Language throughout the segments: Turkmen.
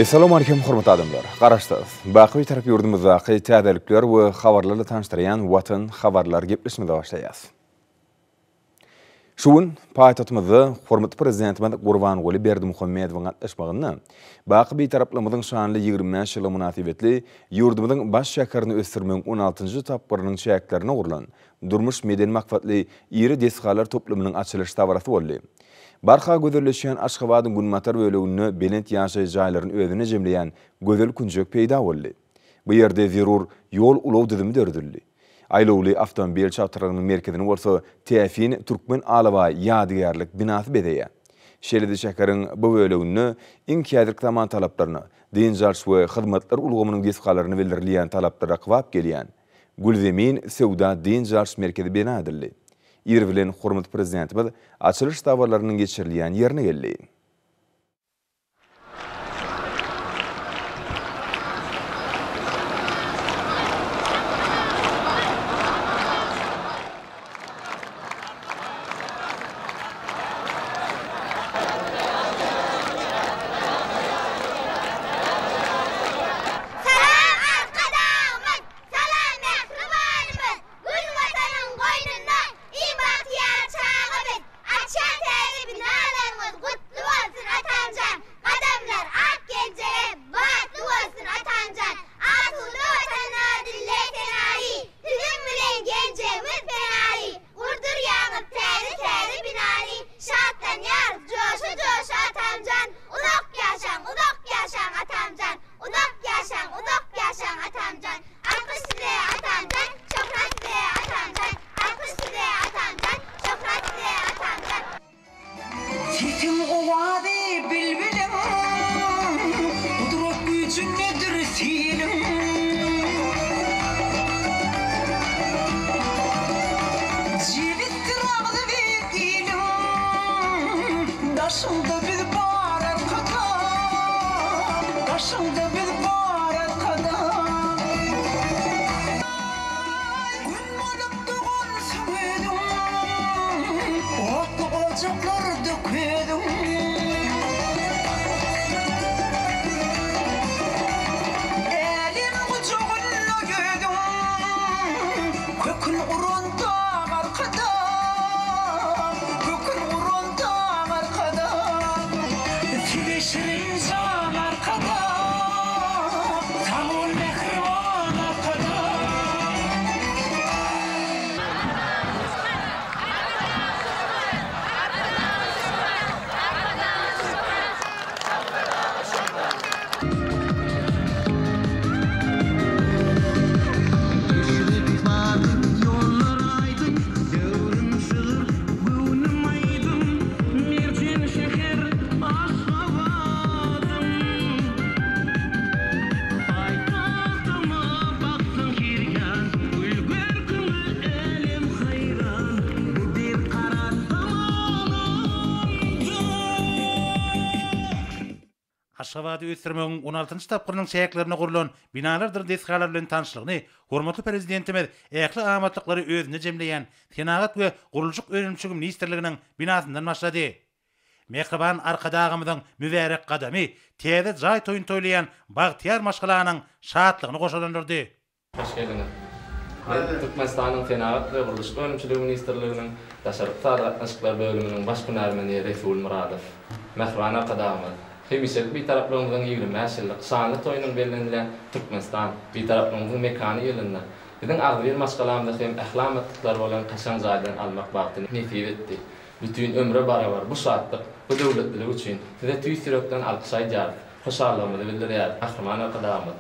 Essalamu Aleýkum hormatly adamlar! Garaşsyz, baky Bitarap ýurdumyzdaky täzelikler we habarlarla tanyşdyrýan Watan habarlar gepleşigimize başlaýas. Şu gün paýtagtymyzda hormatly Prezidentimiz Gurbanguly Berdimuhamedowyň gatnaşmagynda baky Bitaraplygymyzyň şanly 25 ýyllygy mynasybetli ýurdumyzyň baş şäherini ösdürmegiň on altynjy tapgyrynyň çäklerinde gurlan durmuş-medeni maksatly iri desgalar toplumynyň açylyş dabarasy boldy. Barha gözelleşýän Aşgabadyň günbatar böleginde belent ýaşaýyş jaýlaryny özünde jemleýän gözel künjek peýda boldy. Bu ýerde zerur ýol-ulag düzümi döredildi. Aýlawly awtomobil çatrygynyň merkezini bolsa täsin türkmen alabaý ýadygärlik binasy bezeýär. Şeýle-de şäheriň bu böleginde iň häzirki zaman talaplaryna, dynç alyş we hyzmatlar ulgamynyň desgalaryna bildirilýän talaplara kybap gelýän Gülzemin söwda-dynç alyş merkezi bina edildi. Ir bilen hormatly Prezidentimiz açylyş dabaralarynyň geçirilýän ýerine geldi. Salam Arkadagymyz! Salam mähribanymyz! Gül Watanyň goýnunda iň bagtyýar çaga biz! Açýan täze binalarňyz gutly bolsun Atamjan! Gadamlar ak geljege batly bolsun Atamjan! Asuda Watana dille senaýy, Siziň bilen geljegimiz penaýy! Gurdurýaňyz täze-täze binany, Şatlanýarys joşa-joşa Atamjan! Uzak ýaşaň, uzak ýaşaň Atamjan! Uzak ýaşaň, uzak ýaşaň Atamjan! Alkyş size Atamjan, şöhrat size Atamjan! Alkyş size Atamjan, şöhrat size Atamjan! Sesiň owazy bilbiliň, Gudrat güýjündedir siliň. Jebisdir agzybir iliň, Daşyňda biz bar arkadag, Daşyňda biz bar arkadag. Gün bolup dogansyň özüň, Otly ojaklarda közüň. Älem gujagynda ýüzüň, Kökün uran dag Arkadag, Kökün uran dag Arkadag. Size şirin jan Arkadag, Sag bol mähriban Arkadag. Eşret badyp ýollar aýdyň, Döwrüm şygyr, göwnüm aýdym, Merjen şäher Aşgabadym. Paýtagtyma baksaň her ýan, Gül görküňe älem haýran, Bu berkarar zamanamda. Aşgabady ösdürmegiň on altynjy tapgyrynyň çäklerinde gurlan binalardyr desgalar bilen tanyşlygyny hormatly Prezidentimiz ähli amatlyklary özünde jemleýän Senagat we gurluşyk önümçiligi ministrliginiň binasyndan başlady. Mähriban Arkadagymyzyň mübärek gadamy täze jaý toýuny toýlaýan bagtyýar maşgalanyň şatlygyny goşalandyrdy. Hoş geldiňiz. Men Türkmenistanyň Senagat we gurluşyk önümçiligi ministrliginiň Daşary ykdysady gatnaşyklar bölüminiň baş hünärmeni Resul Myradow. Mähriban Arkadagymyz, hemişelik Bitaraplygymyzyň 25 ýyllyk şanly toýunyň bellenilýän Türkmenistan, Bitaraplygymyzyň mekany ýylynda biziň agzybir maşgalamyza hem ähli amatlyklary bolan kaşaň jaýdan almak bagty nesip etdi. Bütin ömre barabar bu şatlyk, bu döwletlilik üçin Size tüýs ýürekden alkyş aýdýarys, hoşallygymyzy bildirýäris, Gahryman Arkadagymyz!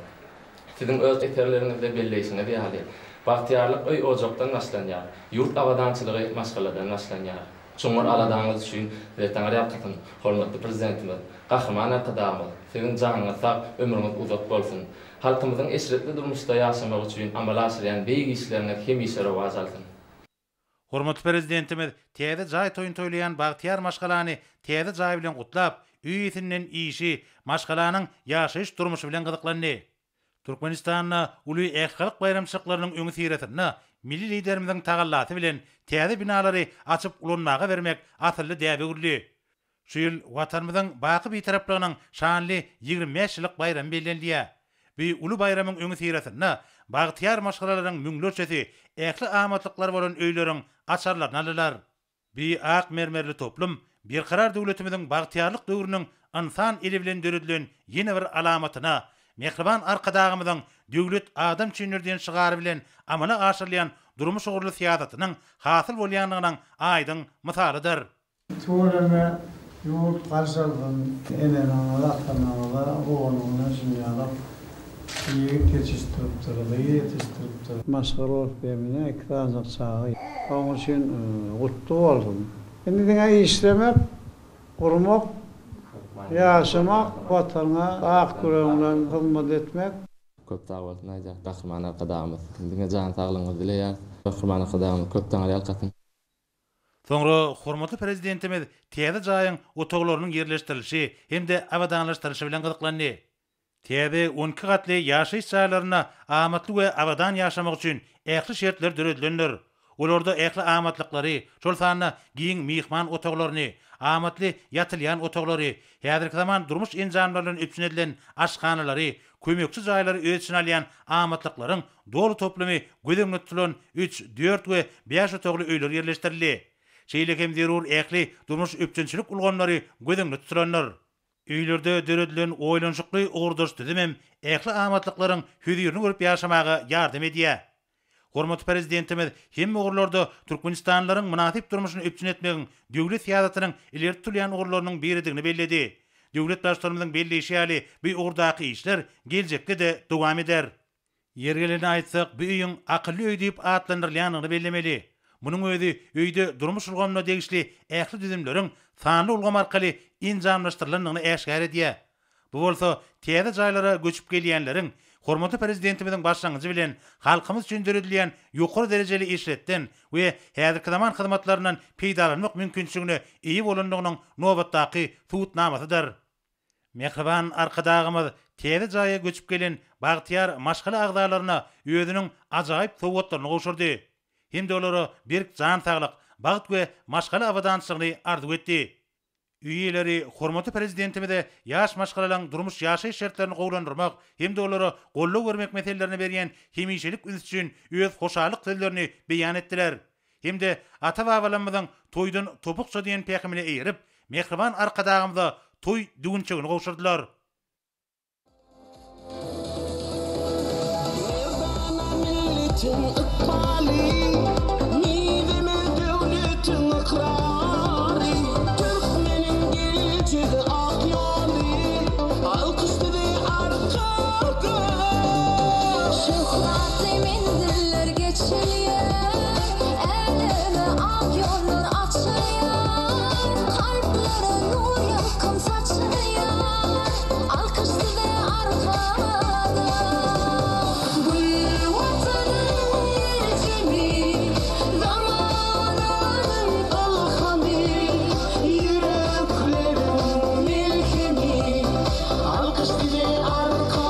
Siziň öz eserleriňizde belleýşiňiz ýaly, bagtyýarlyk öý-ojakdan başlanýar, ýurt abadançylygy maşgaladan başlanýar. Çuňňur aladaňyz üçin Size Taňryýalkasyn, hormatly Prezidentimiz, Gahryman Arkadagymyz, Siziň janyňyz sag, ömrüňiz uzak bolsun! Halkymyzyň eşretli durmuşda ýaşamagy üçin amala aşyrýan beýik işleriňiz hemişe rowaç alsyn! Hormatly Prezidentimiz täze jaý toýuny toýlaýan bagtyýar maşgalany täze jaý bilen gutlap, öý eýesinden işi, maşgalanyň ýaşaýyş-durmuşy bilen gyzyklandy. Türkmenistanda uly ählihalk baýramçylyklarynyň öňüsyrasynda milli Liderimiziň tagallasy bilen täze binalary açyp ulanmaga bermek asylly däbe öwrüldi. Şu ýyl Watanymyzyň baky Bitaraplygynyň şanly 25 ýyllyk baýramy bellenilýär. Bu uly baýramyň öňüsyrasynda bagtyýar maşgalalaryň müňlerçesi ähli amatlyklary bolan öýleriň açarlaryny aldylar. Bu ak mermerli toplum Berkarar döwletimiziň bagtyýarlyk döwrüniň ynsan eli bilen döredilen ýene bir alamatyna, mähriban Arkadagymyzyň Döwlet adam üçindir diýen şygary bilen amala aşyrylýan durmuş ugurly syýasatynyň hasyl bolýandygynyň aýdyň mysalydyr. Tüweleme ýurt garşalsyn eneňize atanaňyza ogluňyza şunýalak ýigit ýetişdiripdir gyz ýetişdiripdir. Maşgala bolup ýemine iki sanyjak çaga. Oň üçin gutly bolsun. Indi diňe işlemek, gurmak, ýaşamak, Watanyňa ak ýüregiň bilen hyzmat etmek. Köp sag bolsun aýdýas Gahryman Arkadagymyz. Diňe jan saglygyňyzy dileýäris. Gahryman Arkadagymyz köp taňryýalkasyn. Soňra hormatly Prezidentimiz täze jaýyň otaglarynyň ýerleşdirilişi hem-de abadanlaşdyrylyşy bilen gyzyklandy. Täze 12 gatly ýaşaýyş jaýlarynda amatly we abadan ýaşamak üçin ähli şertler döredilendir. Olarda ähli amatlyklary, şol sanda giň myhman otaglaryny, amatly ýatylýan otaglary, häzirki zaman durmuş enjamlary bilen üpjün edilen aşhanalary, kömekçi jaýlary öz içine alýan amatlyklaryň doly toplumy göz öňünde tutulan üç, dört we bäş otagly öýler ýerleşdirildi. Şeýle hem zerur ähli durmuş üpjünçilik ulgamlary göz öňünde tutulandyr. Öýlerde döredilen oýlanyşykly ugurdaş düzüm hem ähli amatlyklaryň hözirini görüp ýaşamaga ýardam edýär. Hormatly Prezidentimiz hemme ugurlarda türkmenistanlylaryň mynasyp durmuşyny üpjün etmegiň döwlet syýasatynyň ileri tutulýan ugurlarynyň biridigini belledi. Döwlet Baştutanymyzyň belleýşi ýaly, bu ugurdaky işler geljekde-de dowam eder. Ýeri gelende aýtsak, bu öýüň akylly öý diýip atlandyrylýandygyny bellemeli. Munuň özi öýde durmuş ulgamyna degişli ähli düzümleriň sanly ulgam arkaly enjamlaşdyrylandygyny äşgär edýär. Bu bolsa täze jaýlara göçüp gelýänleriň hormatly Prezidentimiziň başlangyjy bilen halkymyz üçin döredilýän ýokary derejeli eşretden we häzirki zaman hyzmatlaryndan peýdalanmak mümkinçiligine eýe bolandygynyň nobatdaky subutnamasydyr. Mähriban Arkadagymyz täze jaýa göçüp gelen bagtyýar maşgala agzalaryna özüniň ajaýyp sowgatlaryny gowşurdy hem-de olara berk jan saglyk, bagt we maşgala abadançylygyny arzuw etdi. Öý eýeleri hormatly Prezidentimize ýaş maşgalalaryň durmuş-ýaşaýyş şertlerini gowulandyrmak hem-de olara goldaw bermek meselelerine berýän hemişelik üns üçin öz hoşallyk sözlerini beýan etdiler hem-de ata-babalarymyzyň Toýdan topukça diýen pähimine eýerip, mähriban Arkadagymyza toý düwünçegini gowşurdylar. Merdana milletiň ykbaly, Mizemez döwletiň ykrary, Türkmeniň geljegi ak ýoly, Alkyş size Arkadag! Şöhratly menziller geçilýär, Äleme ak ýollar açylýar, Kalplara nur ýalkym saçylýar. Alkyş size Arkadag! Gül Watanyň erjemi, Zamananyň ylhamy, Ýürekleriň melhemi, Alkyş size Arkadag!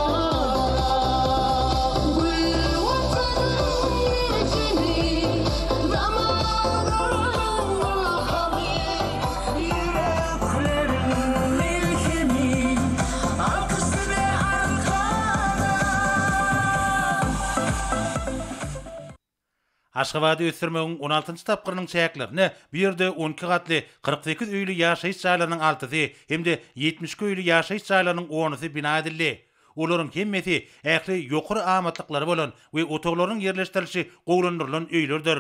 Gül Watanyň erjemi, Zamananyň ylhamy, Ýürekleriň melhemi, Alkyş size Arkadag! Aşgabady ösdürmegiň on altynjy tapgyrynyň çäklerinde bu ýerde 12 gatly 48 öýli ýaşaýyş jaýlarynyň altysy hem-de 72 öýli ýaşaýyş jaýlarynyň onusy bina edildi. Olaryň hemmesi ähli ýokary amatlyklary bolan we otaglarynyň ýerleşdirilişi gowulandyrylan öýlerdir.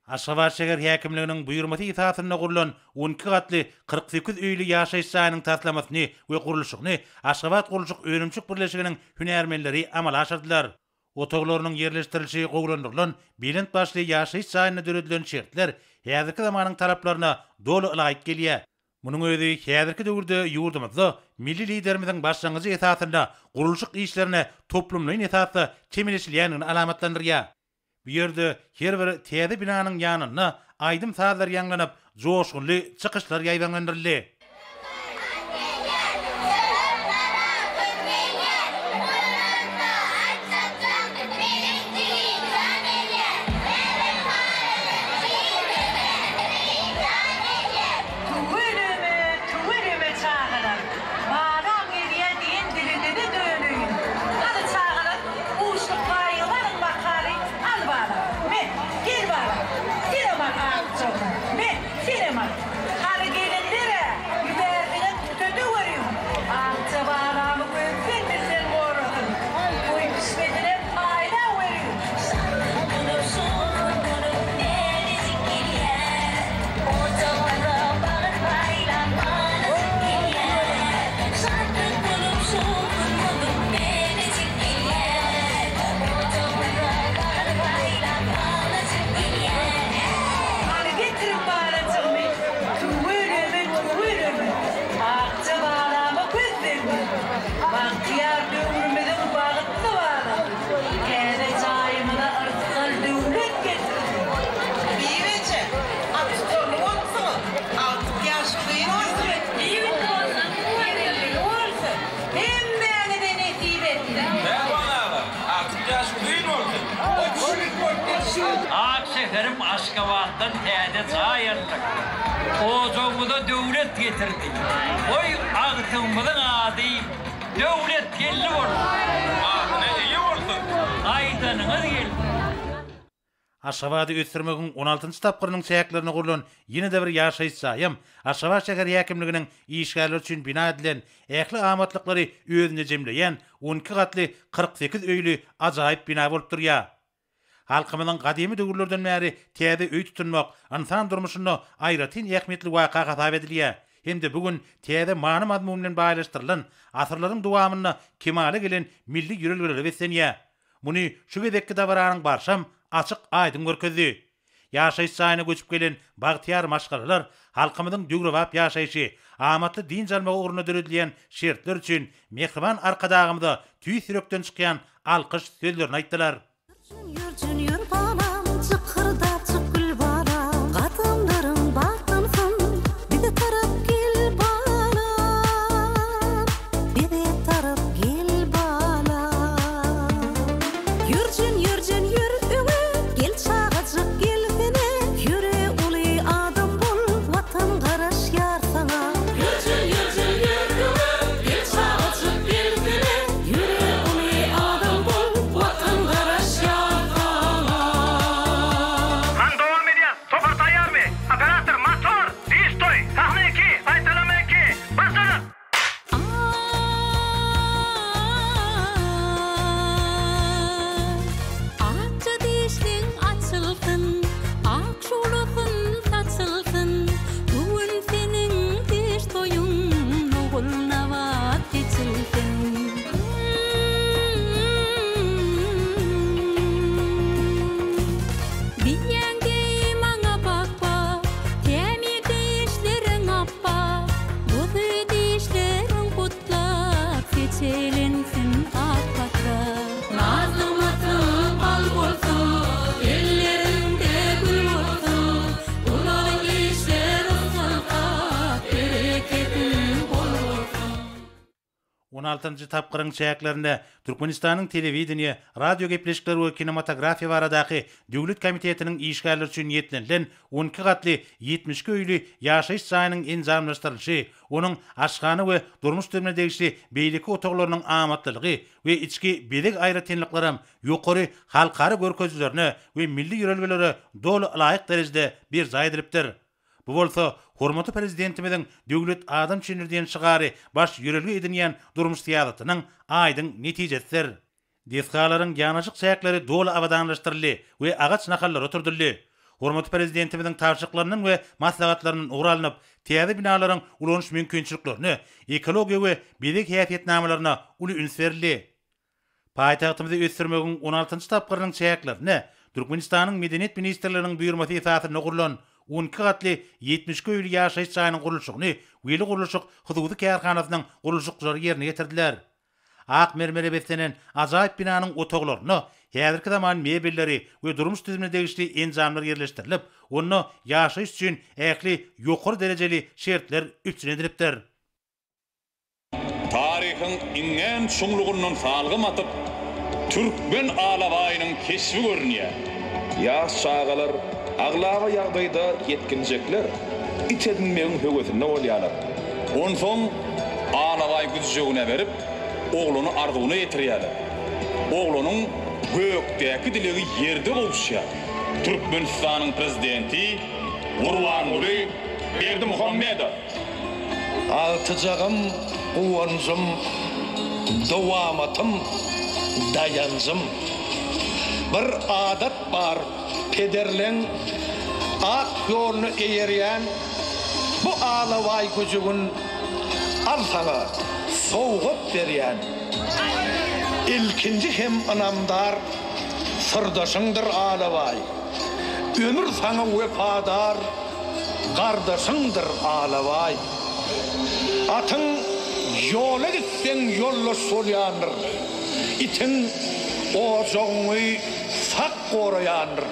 Aşgabat şäher häkimliginiň buýurmasy esasynda gurlan 12 gatly 48 öýli ýaşaýyş jaýynyň taslamasyny we gurluşygyny Aşgabat gurluşyk önümçilik birleşiginiň hünärmenleri amala aşyrdylar. Otaglarynyň ýerleşdirilişi gowulandyrylan belent başly ýaşaýyş jaýynda döredilen şertler häzirki zamanyň talaplaryna doly ylaýyk gelýär. Munuň özi häzirki döwürde ýurdumyzda milli Liderimiziň başlangyjy esasynda gurluşyk işlerine toplumlaýyn esasda çemeleşilýändigini alamatlandyrýar. Bu ýerde her bir täze binanyň ýanynda aýdym-sazlar ýaňlanyp, joşgunly çykyşlar ýaýbaňlandyryldy. Tüweleme, tüweleme! Şäherim Aşgabatdan täze jaý aldyk. Ojagymyza döwlet getirdi. Goý, agtygymyzyň ady Döwletgeldi bolsun. Adyna eýe bolsun. Aýdanyňyz gelsin. Aşgabady ösdürmegiň on altynjy tapgyrynyň çäklerinde gurlan ýene-de bir ýaşaýyş jaýam Aşgabat şäher häkimliginiň işgärleri üçin bina edilen, ähli amatlyklary özünde jemleýän 12 gatly 48 öýli ajaýyp bina bolup durýar. Halkymyzyň gadymy döwürlerden bäri täze öý tutunmak ynsan durmuşynda aýratyn ähmiýetli waka hasap edilýär hem-de bu gün täze many-mazmun bilen baýlaşdyrylan, asyrlaryň dowamynda kemala gelen milli ýörelgelere beslenýär. Muny şu gezekki dabaranyň barşam açyk-aýdyň görkezdi. Ýaşaýyş jaýyna göçüp gelen bagtyýar maşgalalar halkymyzyň döwrebap ýaşaýşy, amatly dynç almagy ugrunda döredilýän şertler üçin mähriban Arkadagymyza tüýs ýürekden çykýan alkyş sözlerini aýtdylar. Jüýr jüýr balam, jykyrdapjyk gül balam, Gadamlaryň batlansyn, bize tarap gel balam, Bize tarap gel balam. Ýürjen ýürjen ýür öňe, gel çagajyk gelsene, Ýöre uly adam bol, Watan garaşýar saňa. Ýürjen ýürjen ýür öňe, gel çagajyk gelsene, Ýöre uly adam bol, Watan garaşýar saňa. Hany dowam edýäs, topar taýýarmy? Operator, motor! Ristoý, sahna iki, gaýtalama iki, başladyk! Akja dişliň açylsyn, ak şuglasyn saçylsyn, Bu gün seniň diş toýuň, Ogulnabat seçilsin. Diýýäň deý maňa bakba, Tämiz dişleriň apbak, Duzy dişleriň gutlap, Seçelensin ak pata. Naz-nygmatyň bal bolsun, Elleriňde gül bolsun, Gulagyň işler ussalka, Berekediň bol bolsun. On altynjy tapgyryň çäklerinde Türkmenistanyň Telewideniýe, radiogepleşikler we kinematografiýa baradaky döwlet komitetiniň işgärleri üçin niýetlenilen 12 gatly 72 öýli ýaşaýyş jaýynyň enjamlaşdyrylyşy, onuň aşhana we durmuş düzümine degişli beýleki otaglarynyň amatlylygy we içki bezeg aýratynlyklaram ýokary halkara görkezijilerine we milli ýörelgelere doly ylaýyk derejede berjaý edilipdir. Bu bolsa hormatly Prezidentimiziň Döwlet adam üçindir diýen şygary baş ýörelge edinýän durmuş syýasatynyň aýdyň netijesidir. Desgalaryň ýanaşyk çäkleri doly abadanlaşdyryldy we agaç nahallary oturdyldy. Hormatly Prezidentimiziň tabşyryklaryndan we maslahatlaryndan ugur alnyp, täze binalaryň ulanyş mümkinçiliklerine, ekologiýa we bezeg häsiýetnamalaryna uly üns berildi. Paýtagtymyzy ösdürmegiň on altynjy tapgyrynyň çäklerinde Türkmenistanyň Medeniýet ministrliginiň buýurmasy esasynda gurlan 12 gatly 72 öýli ýaşaýyş jaýynyň gurluşygyny Weli gurluşyk hususy kärhanasynyň gurluşykçylary ýerine ýetirdiler. Ak mermere beslenen ajaýyp binanyň otaglarynda häzirki zaman mebelleri we durmuş düzümine degişli enjamlar ýerleşdirilip, onda ýaşaýyş üçin ähli ýokary derejeli şertler üpjün edilipdir. Taryhyň iňňän çuňlugyndan salgym atyp, türkmen alabaýynyň keşbi görünýär. Ýaş çagalar, aglaba ýagdaýda ýetginjekler it edinmegiň höwesinde bolýarlar. Onsoň alabaý güjüjegine berip, oglany arzuwyna ýetirýärler. Oglanyň gökdäki dilegi ýerde gowuşýar. Türkmenistanyň Prezidenti Gurbanguly Berdimuhamedow. Agtyjagym, guwanjym, dowamatym, daýanjym. Bir adat bar, pederleň ak ýoluna eýerýän bu alabaý güjügin al saňa sowgat berýän. Ilkinji hem ynamdar syrdaşyňdyr alabaý. Ömür saňa wepadar Gardaşyňdyr alabaý. Atyň ýola gitseň ýoldaş bolýandyr. Itiň ojagyňy sak goraýandyr.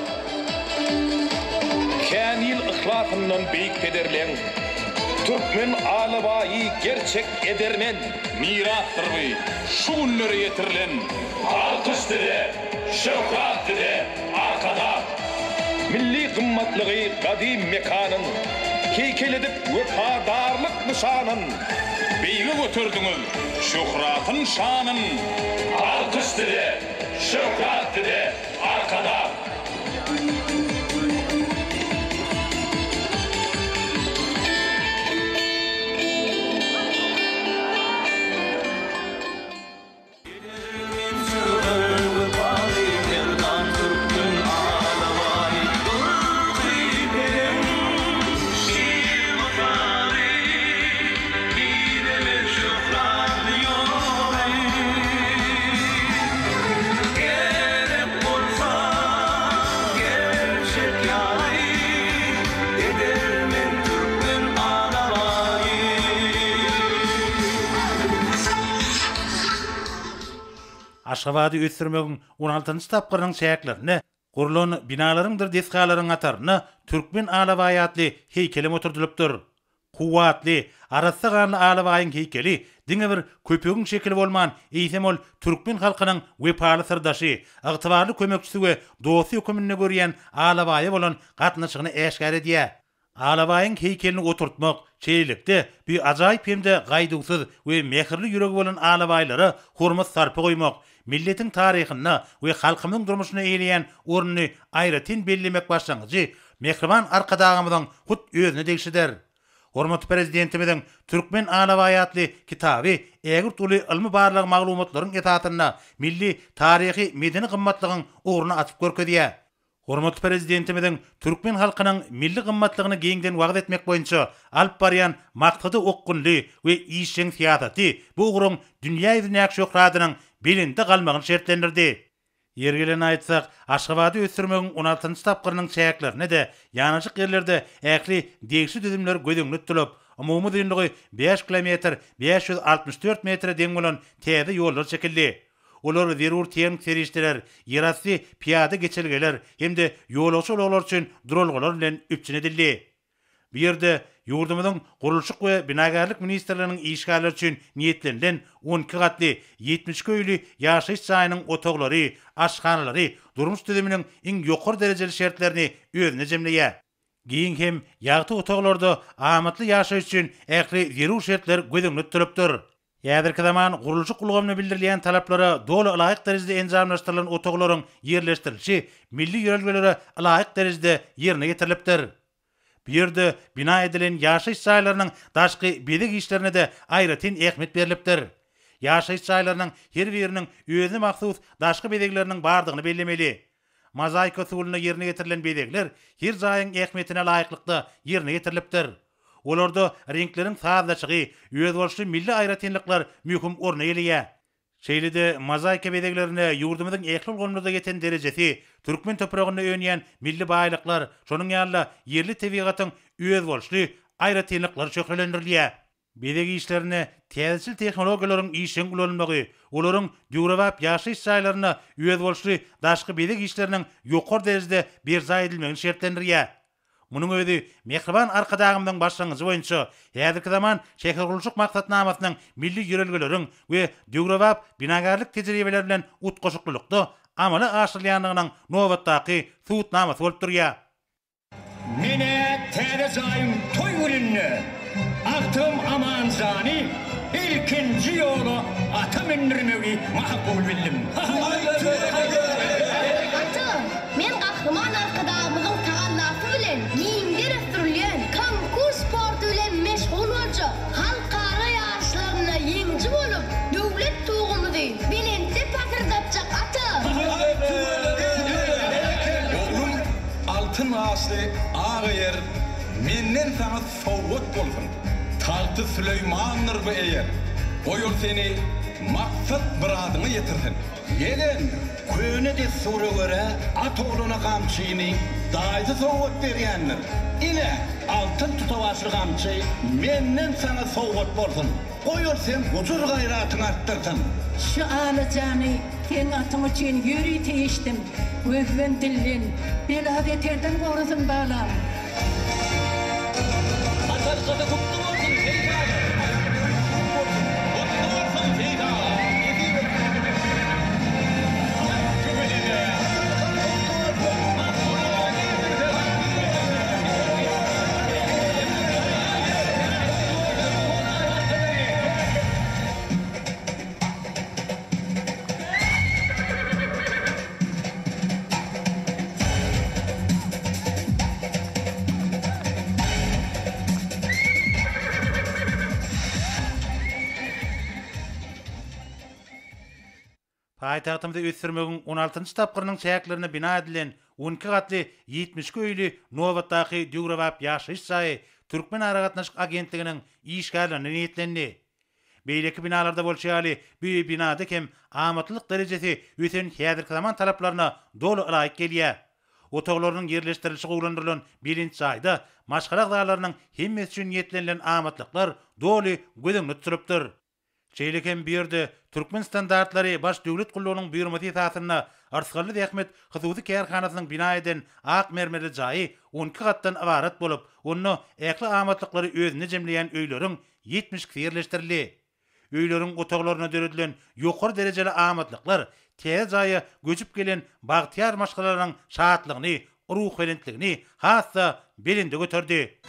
Kämil yhlasyndan beýik pederleň, Türkmen alabaýy gerçek edermen. Mirasdyr bu şu günlere ýetirilen. Alkyş size, şöhrat size, Arkadag! Milli gymmatlygy gadym mekanyň, Heýkel edip wepadarlyk nyşanyn. Beýge göterdiňiz şöhratyn şanyn. Alkyş size, şöhrat size, Arkadag! Aşgabady ösdürmegiň on altynjy tapgyrynyň çäklerinde gurlan binalaryňdyr desgalaryň hatarynda Türkmen alabaýy atly heýkelem oturdylypdyr. Kuwwatly, arassa ganly alabaýyň heýkeli diňe bir köpegiň şekili bolman, eýsem ol türkmen halkynyň wepaly syrdaşy, ygtybarly kömekçisi we dosty höküminde görýän alabaýa bolan gatnaşygyny äşgär edýär. Alabaýyň heýkelini oturtmak, şeýlelikde, bu ajaýyp hem-de gaýduwsyz we mähirli ýüregi bolan alabaýlara hormat-sarpa goýmak, milletiň taryhynda we halkymyzyň durmuşynda eýeleýän ornuny aýratyn bellemek başlangyjy mähriban Arkadagymyzyň hut özüne degişlidir. Hormatly Prezidentimiziň Türkmen alabaýy atly kitaby ägirt uly ylmy-barlag maglumatlaryň esasynda milli taryhy-medeni gymmatlygyň ugruny açyp görkezýär. Hormatly Prezidentimiziň türkmen halkynyň milli gymmatlygyny giňden wagyz etmek boýunça alyp barýan maksada okgunly we işjeň syýasaty bu ugruň dünýä ýüzündäki şöhratynyň belende galmagyny şertlendirdi. Ýeri gelende aýtsak, Aşgabady ösdürmegiň on altynjy tapgyrynyň çäklerinde-de ýanaşyk ýerlerde ähli degişli düzümler göz öňünde tutulyp, umumy uzynlygy bäş kilometr 564 metre deň bolan täze ýollar çekildi. Olar zerur tehniki serişdeler, ýerasty pyýada geçelgeler hem-de ýolagçy ulaglary üçin duralgalar bilen üpjün edildi. Bu ýerde ýurdumyzyň Gurluşyk we binagärlik ministrliginiň işgärleri üçin niýetlenilen 12 gatly, 72 öýli ýaşaýyş jaýynyň otaglary, aşhanalary durmuş düzüminiň iň ýokary derejeli şertlerini özünde jemleýär. Giň hem ýagty otaglarda amatly ýaşaýyş üçin ähli zerur şertler göz öňünde tutulypdyr. Häzirki zaman gurluşyk ulgamyna bildirilýän talaplara doly ylaýyk derejede enjamlaşdyrylan otaglaryň ýerleşdirilişi milli ýörelgelere ylaýyk derejede ýerine ýetirilipdir. Bu ýerde bina edilen ýaşaýyş jaýlarynyň daşky bezeg işlerine-de aýratyn ähmiýet berlipdir. Ýaşaýyş jaýlarynyň her biriniň özüne mahsus daşky bezegleriniň bardygyny bellemeli. Mozaika usulynda ýerine ýetirilen bezegler her jaýyň ähmiýetine laýyklykda ýerine ýetirilipdir. Olarda reňkleriň sazlaşygy, özboluşly milli aýratynlyklar möhüm orun eýeleýär. Şeýle-de mozaika bezeglerinde ýurdumyzyň ähli ulgamlarda ýeten derejesi, türkmen topragynda önýän milli baýlyklar, şonuň ýaly-da ýerli tebigatyň özboluşly aýratynlyklary şöhlelendirilýär. Bezeg işlerinde täzeçil tehnologiýalaryň işjeň ulanylmagy, olaryň döwrebap ýaşaýyş jaýlarynda özboluşly daşky bezeg işleriniň ýokary derejede berjaý edilmegini şertlendirýär. Munuň özi mähriban Arkadagymyzyň başlangyjy boýunça häzirki zaman şähergurluşyk maksatnamasynyň milli ýörelgeleriň we döwrebap binagärlik tejribeleri bilen utgaşyklylykda amala aşyrylýandygynyň nobatdaky subutnamasy bolup durýar. Men-ä täze jaýyň toý gününde agtygym Amanjany ilkinji ýola ata mündürmegi makul bildim. Ata, men Gahryman Arkadagymyzyň tagallasy bilen giňden ösdürilýän konkur sporty bilen meşgul boljak, halkara ýaryşlarynda ýeňiji bolup, döwlet tugumyzy belentde pasyrdatjak ata! Oglum, Altyn gaşly ak eýer Menden saňa sowgat bolsun. Tagty Süleýmandyr bu eýer, Goý ol seni maksat-myradyňa ýetirsin. Ýegen, köne dessura görä, at oglana gamçyny daýysy sowgat berýändir. Ine, altyn tutawaçly gamçy menden saňa sowgat bolsun. Goý ol seň gujur-gaýratyňy artdyrsyn. Şu alajany seň atyň üçin ýörite eşdim. Gözden-dilden, bela-beterden gorasyn, balam. At arkasy gutly bolsun Seýit aga. Gutly bolsun Seýit aga. Tüweleme. Paýtagtymyzy ösdürmegiň on altynjy tapgyrynyň çäklerinde bina edilen 12 gatly 72 öýli nobatdaky döwrebap ýaşaýyş jaýy Türkmenaragatnaşyk agentliginiň işgärlerine niýetlendi. Beýleki binalarda bolşy ýaly, bu binada hem amatlylyk derejesi ösen häzirki zaman talaplaryna doly ylaýyk gelýär. Otaglarynyň ýerleşdirilişi gowulandyrylan belent jaýda maşgala agzalarynyň hemmesi üçin niýetlenilen amatlyklar doly göz öňünde tutulypdyr. Şeýle hem bu ýerde Türkmen standartlary Baş döwlet gullugynyň buýurmasy esasynda Yrsgally zähmet hususy kärhanasynyň bina eden ak mermerli jaýy 12 gatdan ybarat bolup, onda ähli amatlyklary özünde jemleýän öýleriň 72-si ýerleşdirildi. Öýleriň otaglarynda döredilen ýokary derejeli amatlyklar täze jaýa göçüp gelen bagtyýar maşgalalaryň şatlygyny, ruhubelentligini has-da belende göterdi.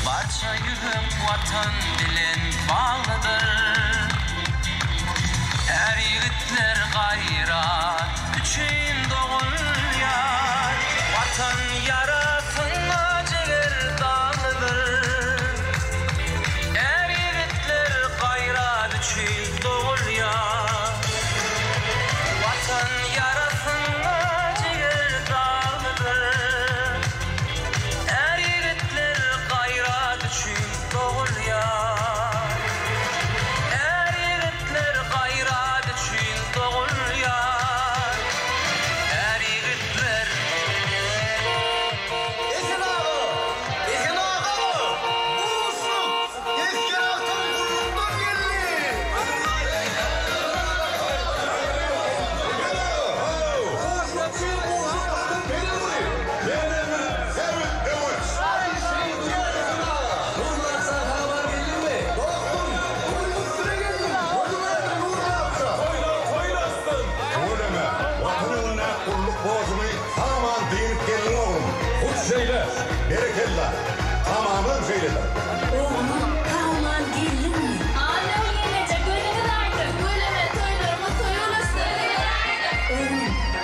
Barça ýürek Watan bilen baglydyr. Är ýigitler gaýrat üçin dogulýar. Watan ýarasynda jiger daglydyr. Är ýigitler gaýrat üçin dogulýar. Watan ýarasynda jiger daglydyr. Är ýigitler gaýrat üçin dogulýar. Är ýigitler gaýrat üçin dogulýar. Är ýigitler. Esen aga! Esen aga! Buşluk! Esger agtam gullukdan geldi! Tüweleme, Watan öňündäki gulluk borjuňy sag-aman dynyp geldiň oglum. Hut şeýle! Berekella! Tamamam şeýledir. Oglum, sag-aman geldiňmi? Annaw ýeňňeje, gözüňiz aýdyň! Tüweleme, toýlaryňyz toýa ulaşsyn! Gözüňiz aýdyň!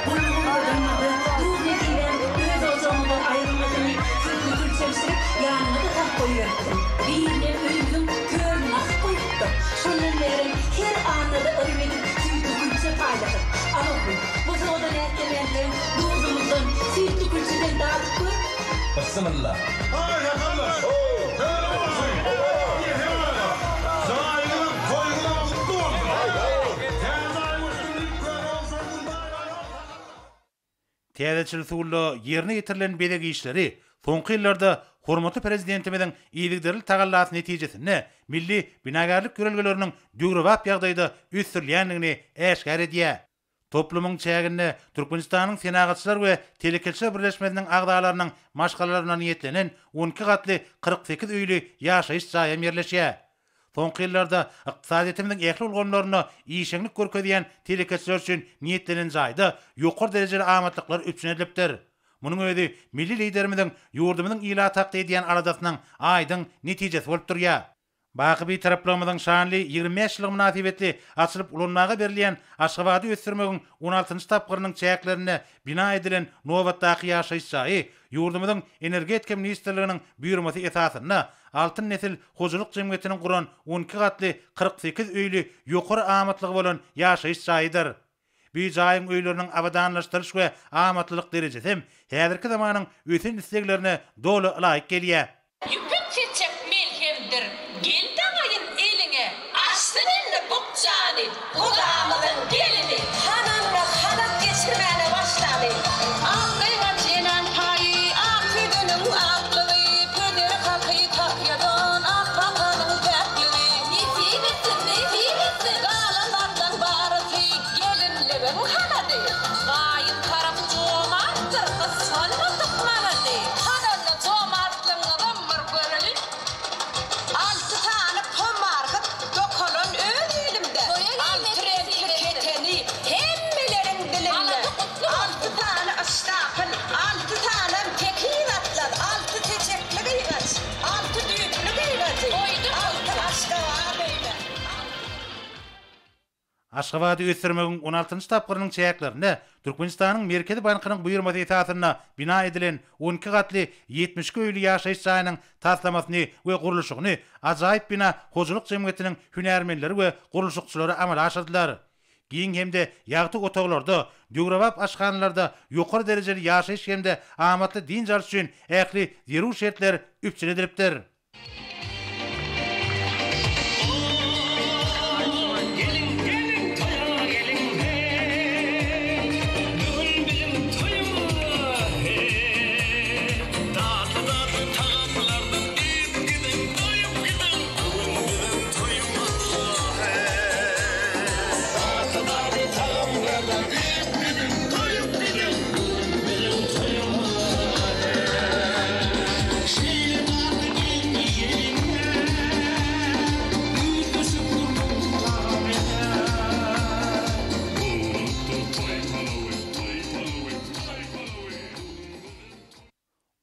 Oglum, gullugyň gyzynmady, duz-nesibäň öz ojagyňdan aýrylmasyny süýtli külçe bişirip, ýanyňa-da salyp goýberipdim. Birinem öýümiziň törüne asyp goýupdyk. Şondan bärem her annada yrym edip süýtli külçe paýlaşyp. Al oglum, bosagadan ätlemänsoň duzumyzdan, süýtli külçeden dadyp gör. Bismilla. Täzeçil usulda ýerine ýetirilen bezeg işleri soňky ýyllarda hormatly Prezidentimiziň yzygiderli tagallasy netijesinde milli binagärlik ýörelgeleriniň döwrebap ýagdaýda ösdürilýändigini äşgär edýär. Toplumyň çäginde Türkmenistanyň Senagatçylar we telekeçiler birleşmesiniň agzalarynyň maşgalalaryna niýetlenen 12 gatly 48 öýli ýaşaýyş jaýam ýerleşýär. Soňky ýyllarda ykdysadyýetimiziň ähli ulgamlarynda işeňlik görkezýän telekeçiler üçin niýetlenen jaýda ýokary derejeli amatlyklar üpjün edilipdir. Munuň özi milli Liderimiziň ýurdumyzyň ilaty hakda edýän aladasynyň aýdyň netijesi bolup durýar. Baky Bitaraplygymyzyň şanly 25 ýyllygy mynasybetli açylyp ulanmaga berilýän Aşgabady ösdürmegiň on altynjy tapgyrynyň çäklerinde bina edilen nobatdaky ýaşaýyş jaýy ýurdumyzyň Energetika ministrliginiň buýurmasy esasynda Altyn nesil hojalyk jemgyýetiniň guran 12 gatly 48 öýli ýokary amatlygy bolan ýaşaýyş jaýydyr. Bu jaýyň öýleriniň abadanlaşdyryş we amatlylyk derejesi hem häzirki zamanyň ösen isleglerine doly ylaýyk gelýär. Ýüpek seçek melhemdir, gel daňaýyn eliňe. Açsyn indi bukjany gudamyzyň gelini. Hananda halat geçirmäne başlady. Ak gyňaç enäň paýy, ak süýdüniň aklygy, Peder haky tahýadan, ak patanyň päkligi. Nesip etsin, nesip etsin, galan zatlaň barysy, Gelinligiň halady. Gaýyn tarap jomartdyr, gysganmadyk manady. Hananda jomartlygyňyzam bir göreýin. Aşgabady ösdürmegiň on altynjy tapgyrynyň çäklerinde Türkmenistanyň Merkezi bankynyň buýurmasy esasynda bina edilen 12 gatly 72 öýli ýaşaýyş jaýynyň taslamasyny we gurluşygyny Ajaýyp bina hojalyk jemgyýetiniň hünärmenleri we gurluşykçylary amala aşyrdylar. Giň hem-de ýagty otaglarda, döwrebap aşhanalarda ýokary derejeli ýaşaýyş hem-de amatly dynç alyş üçin ähli zerur şertler üpjün edilipdir.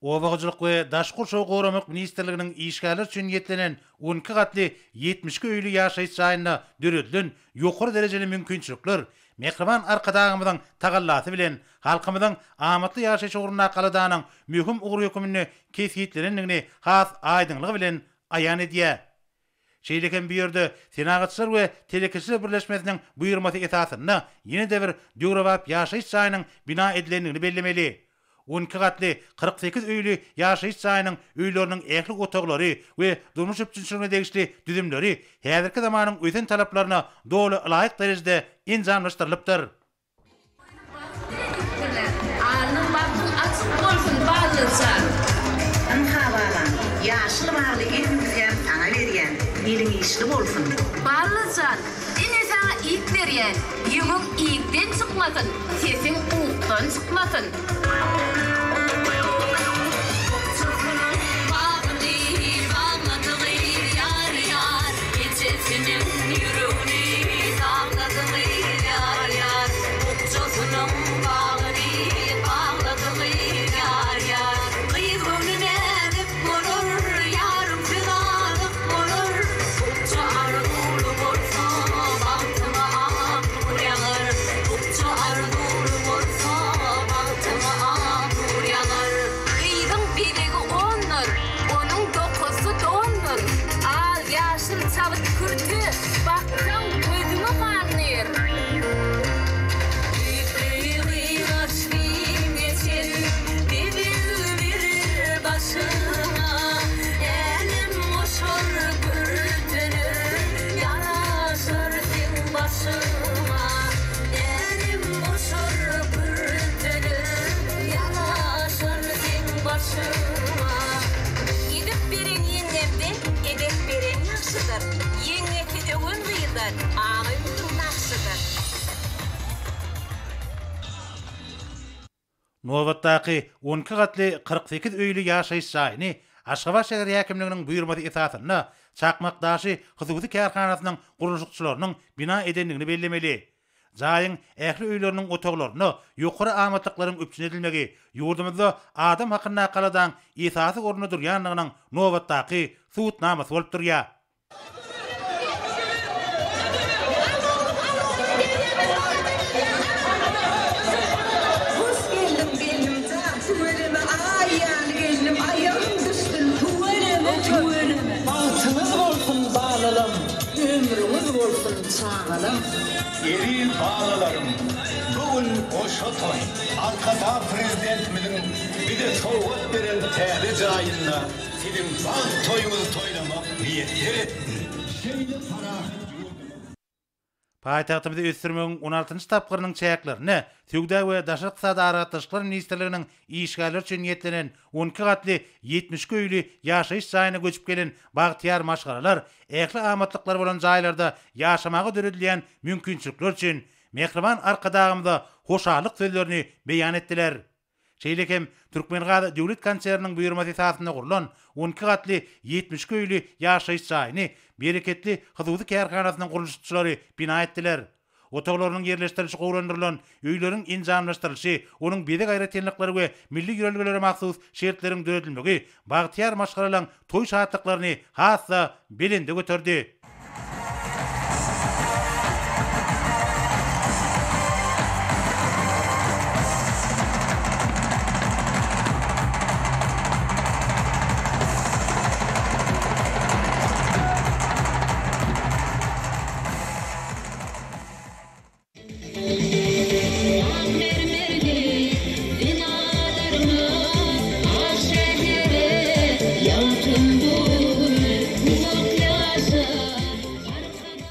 Oba hojalyk we daşky gurşawy goramak ministrliginiň işgärler üçin niýetlenen 12 gatly 72 öýli ýaşaýyş jaýynda döredilen ýokary derejeli mümkinçilikler mähriban Arkadagymyzyň tagallasy bilen halkymyzyň amatly ýaşaýşy ugrundaky aladanyň möhüm ugry hökmünde kesgitlenendigini has aýdyňlygy bilen aýan edýär. Şeýle hem bu ýerde Senagatçylar we telekeçiler birleşmesiniň buýurmasy esasynda ýene-de bir döwrebap ýaşaýyş jaýynyň bina edilendigini bellemeli. 12 gatly, 48 öýli ýaşaýyş jaýynyň öýleriniň ähli otaglary we durmuş üpjünçiligine degişli düzümleri häzirki zamanyň ösen talaplaryna doly ylaýyk derejede enjamlaşdyrylypdyr. Alnyň bagtyň açyk bolsun Ballyjan. Ynha balam, ýaşyl bagly elbigsäm saňa berýän, eliň işli bolsun. Ballyjan, ine saňa ik berýän, ýüňüň ikden çykmasyn, sesiň ukdan çykmasyn. Bukjasynyň bagyny bagladygy ýar-ýar, Ejesiniň ýüregini dagladygy ýar-ýar. Bukjasynyň bagyny bagladygy ýar-ýar. Gyz göwni näzik bolar, ýarym söz azyk bolar. Bukja arzuwly bolsa, bagtyňa ak nur ýagar. Bukja arzuwly bolsa, bagtyňa ak nur ýagar. Gyzyň bezegi ondur, onuň dokuzsy dondur. Al ýaşyl çabyt kürte, baksaň gözüňi gandyr. Ýüpegi gyňaç geçen, bezeg berer başyňa. Älem goşar kürteler, ýaraşar seň başyňa. Älem goşar kürteler, ýaraşar seň başyňa. Edep beren ýeňňemden edep beren ýagşydyr. Ýeňňesi öwen gyzdan aga ýurduň nagşydyr. Nobatdaky 12 gatly 48 öýli ýaşaýyş jaýyny Aşgabat şäher häkimliginiň buýurmasy esasynda Çakmakdaşy hususy kärhanasynyň gurluşykçylarynyň bina edendigini bellemeli. Jaýyň ähli öýleriniň otaglarynda ýokary amatlyklaryň üpjün edilmegi ýurdumyzda adam hakyndaky aladaň esasy orunda durýandygynyň nobatdaky subutnamasy bolup durýar. Hoş geldiň gelnimjan tüweleme aý ýaly gelnim aýagym düşsün tüweleme tüweleme. Bagtyňyz bolsun balalam ömrüňiz bolsun çagalam. Eziz balalarym, bu gün goşa toý. Arkadag Prezidentimiziň bize sowgat beren täze jaýynda siziň bagt toýuňyzy toýlamak miýesser etdi. Şeýle parahat ýurdumyzda. Paýtagtymyzy ösdürmegiň on altynjy tapgyrynyň çäklerinde Söwda we daşary ykdysady aragatnaşyklar ministrliginiň işgärleri üçin niýetlenen 12 gatly 72 öýli ýaşaýyş jaýyna göçüp gelen bagtyýar maşgalalar ähli amatlyklary bolan jaýlarda ýaşamaga döredilýän mümkinçilikler üçin mähriban Arkadagymyza hoşallyk sözlerini beýan etdiler. Şeýle hem Türkmengaz döwlet konserniniň buýurmasy esasynda gurlan 12 gatly 72 öýli ýaşaýyş jaýyny Bereketli hususy kärhanasynyň gurluşykçylary bina etdiler. Otaglarynyň ýerleşdirilişi gowulandyrylan öýleriň enjamlaşdyrylyşy, onuň bezeg aýratynlyklary we milli ýörelgelere mahsus şertleriň döredilmegi bagtyýar maşgalalaryň toý şatlyklaryny has-da belende göterdi.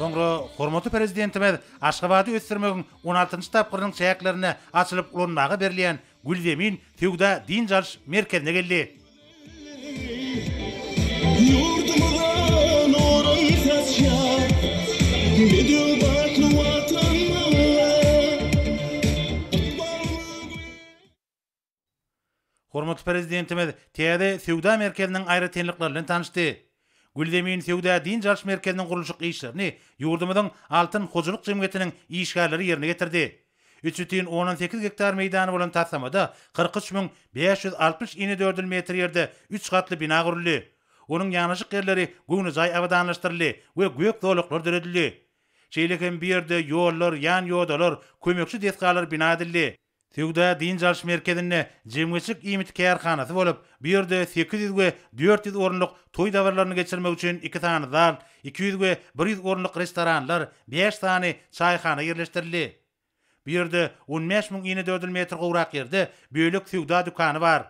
Soňra hormatly Prezidentimiz Aşgabady ösdürmegiň on altynjy tapgyrynyň çäklerinde açylyp ulanmaga berilýän Gülzemin söwda-dynç alyş merkezine geldi. Ýurdumyza nurun saçýar, bedew batly Watanymyza. Hormatly Prezidentimiz täze söwda merkeziniň aýratynlyklary bilen tanyşdy. Gülzemin söwda-dynç alyş merkeziniň gurluşyk işlerini ýurdumyzyň Altyn hojalyk jemgyýetiniň işgärleri ýerine ýetirdi. 3,8 gektar meýdany bolan taslamada 43 560 inedördül metr ýerde üç gatly bina guruldy. Onuň ýanaşyk ýerleri göwnejaý abadanlaşdyryldy we gök zolaklar döredildi. Şeýle hem bu ýerde ýollar, ýan-ýodalar, kömekçi desgalar bina edildi. Söwda-dynç alyş merkezinde jemgyýetçilik iýmiti kärhanasy bolup, bu ýerde 800 we 400 orunlyk toý dabaralaryny geçirmek üçin iki sany zal, 200 we 100 orunlyk restoranlar, bäş sany çaýhana ýerleşdirildi. Bu ýerde 15 müň inedördül metr gowrak ýerde bölek söwda dükany bar.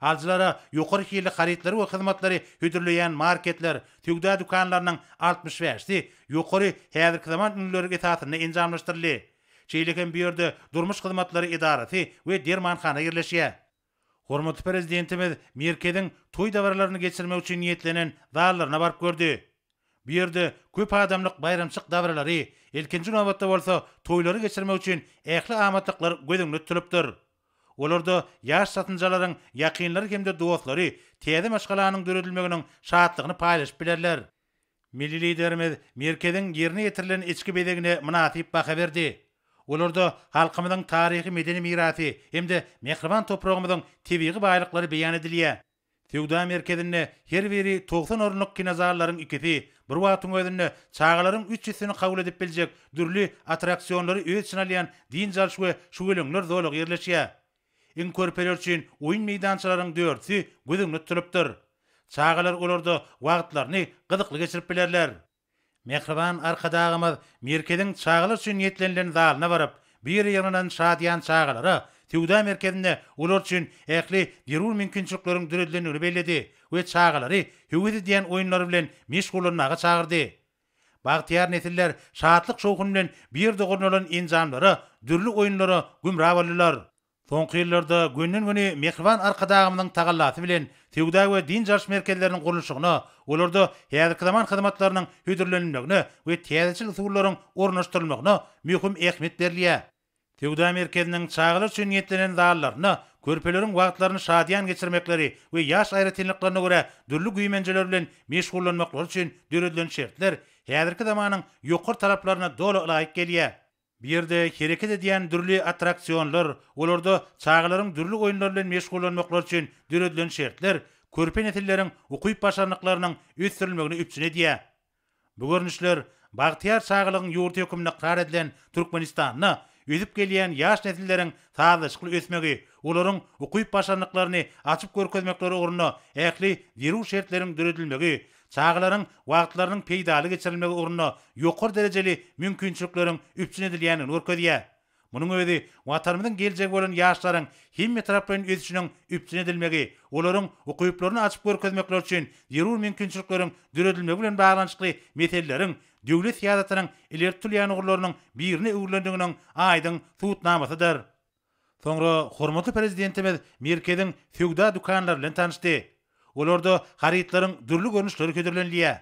Alyjylara ýokary hilli harytlary we hyzmatlary hödürleýän marketler, söwda dükanlarynyň 65-si ýokary häzirki zaman ülňüleri esasynda enjamlaşdyryldy. Şeýle hem bu ýerde durmuş hyzmatlary edarasy we dermanhana ýerleşýär. Hormatly Prezidentimiz merkeziň toý dabaralaryny geçirmek üçin niýetlenen zallaryna baryp gördi. Bu ýerde köp adamlyk baýramçylyk dabaralary, ilkinji nobatda bolsa toýlary geçirmek üçin ähli amatlyklar göz öňünde tutulypdyr. Olarda ýaş çatynjalaryň ýakynlary hem-de dostlary täze maşgalanyň döredilmeginiň şatlygyny paýlaşyp bilerler. Milli Liderimiz merkeziň ýerine ýetirilen içki bezegine mynasyp baha berdi. Olarda halkymyzyň taryhy-medeni mirasy hem-de mähriban topragymyzyň tebigy baýlyklary beýan edilýär. Söwda merkezinde her biri 90 orunlyk kinozallaryň ikisi, bir wagtyň özünde çagalaryň üç ýüzüsini kabul edip biljek dürli attraksionlary öz içine alýan dynç alyş we şüweleňler zolagy ýerleşýär. Iň körpeler üçin oýun meýdançalaryň dördüsi göz öňünde tutulypdyr. Çagalar olarda wagtlaryny gyzykly geçirip bilerler. Mähriban Arkadagymyz merkeziň çagalar üçin niýetlenilen zalyna baryp, bu ýere ýygnanan şadyýan çagalara söwda merkezinde olar üçin ähli zerur mümkinçilikleriň döredilendigini belledi we çagalary höwes edýän oýunlar bilen meşgullanmaga çagyrdy. Bagtyýar nesiller şatlyk-şowhun bilen bu ýerde gurnalan enjamlara, dürli oýunlara gümra boldular. Soňky ýyllarda gönden-göni mähriban Arkadagymyzyň tagallasy bilen söwda we dynç alyş merkezleriniň gurluşygyna, olarda häzirki zaman hyzmatlarynyň hödürlenilmegine we täzeçil usullaryň ornaşdyrylmagyna möhüm ähmiýet berilýär. Söwda merkeziniň çagalar üçin niýetlenen zallarynda körpeleriň wagtlaryny şadyýan geçirmekleri we ýaş aýratynlyklaryna görä dürli güýmenjeler bilen meşgullanmaklary üçin döredilen şertler häzirki zamanyň ýokary talaplaryna doly ylaýyk gelýär. Bu ýerde hereket edýän dürli attraksionlar, olarda çagalaryň dürli oýunlar bilen meşgullanmaklary üçin döredilen şertler körpe nesilleriň ukyp-başarnyklarynyň ösdürilmegini üpjün edýär. Bu görnüşler bagtyýar çagalygyň ýurdy hökmünde ykrar edilen Türkmenistanda ösüp gelýän ýaş nesilleriň sazlaşykly ösmegi, olaryň ukyp-başarnyklaryny açyp görkezmekleri ugrunda ähli zerur şertleriň döredilmegi, çagalaryň wagtlarynyň peýdaly geçirilmegi ugrunda ýokary derejeli mümkinçilikleriň üpjün edilýändigini görkezýär. Munuň özi Watanymyzyň geljegi bolan ýaşlaryň hemmetaraplaýyn ösüşiniň üpjün edilmegi, olaryň ukyplaryny açyp görkezmekleri üçin zerur mümkinçilikleriň döredilmegi bilen baglanyşykly meseleleriň döwlet syýasatynyň ileri tutulýan ugurlarynyň birine öwrülendiginiň aýdyň subutnamasydyr. Soňra hormatly Prezidentimiz merkeziň söwda dükanlary bilen tanyşdy. Olarda harytlaryň dürli görnüşleri hödürlenilýär.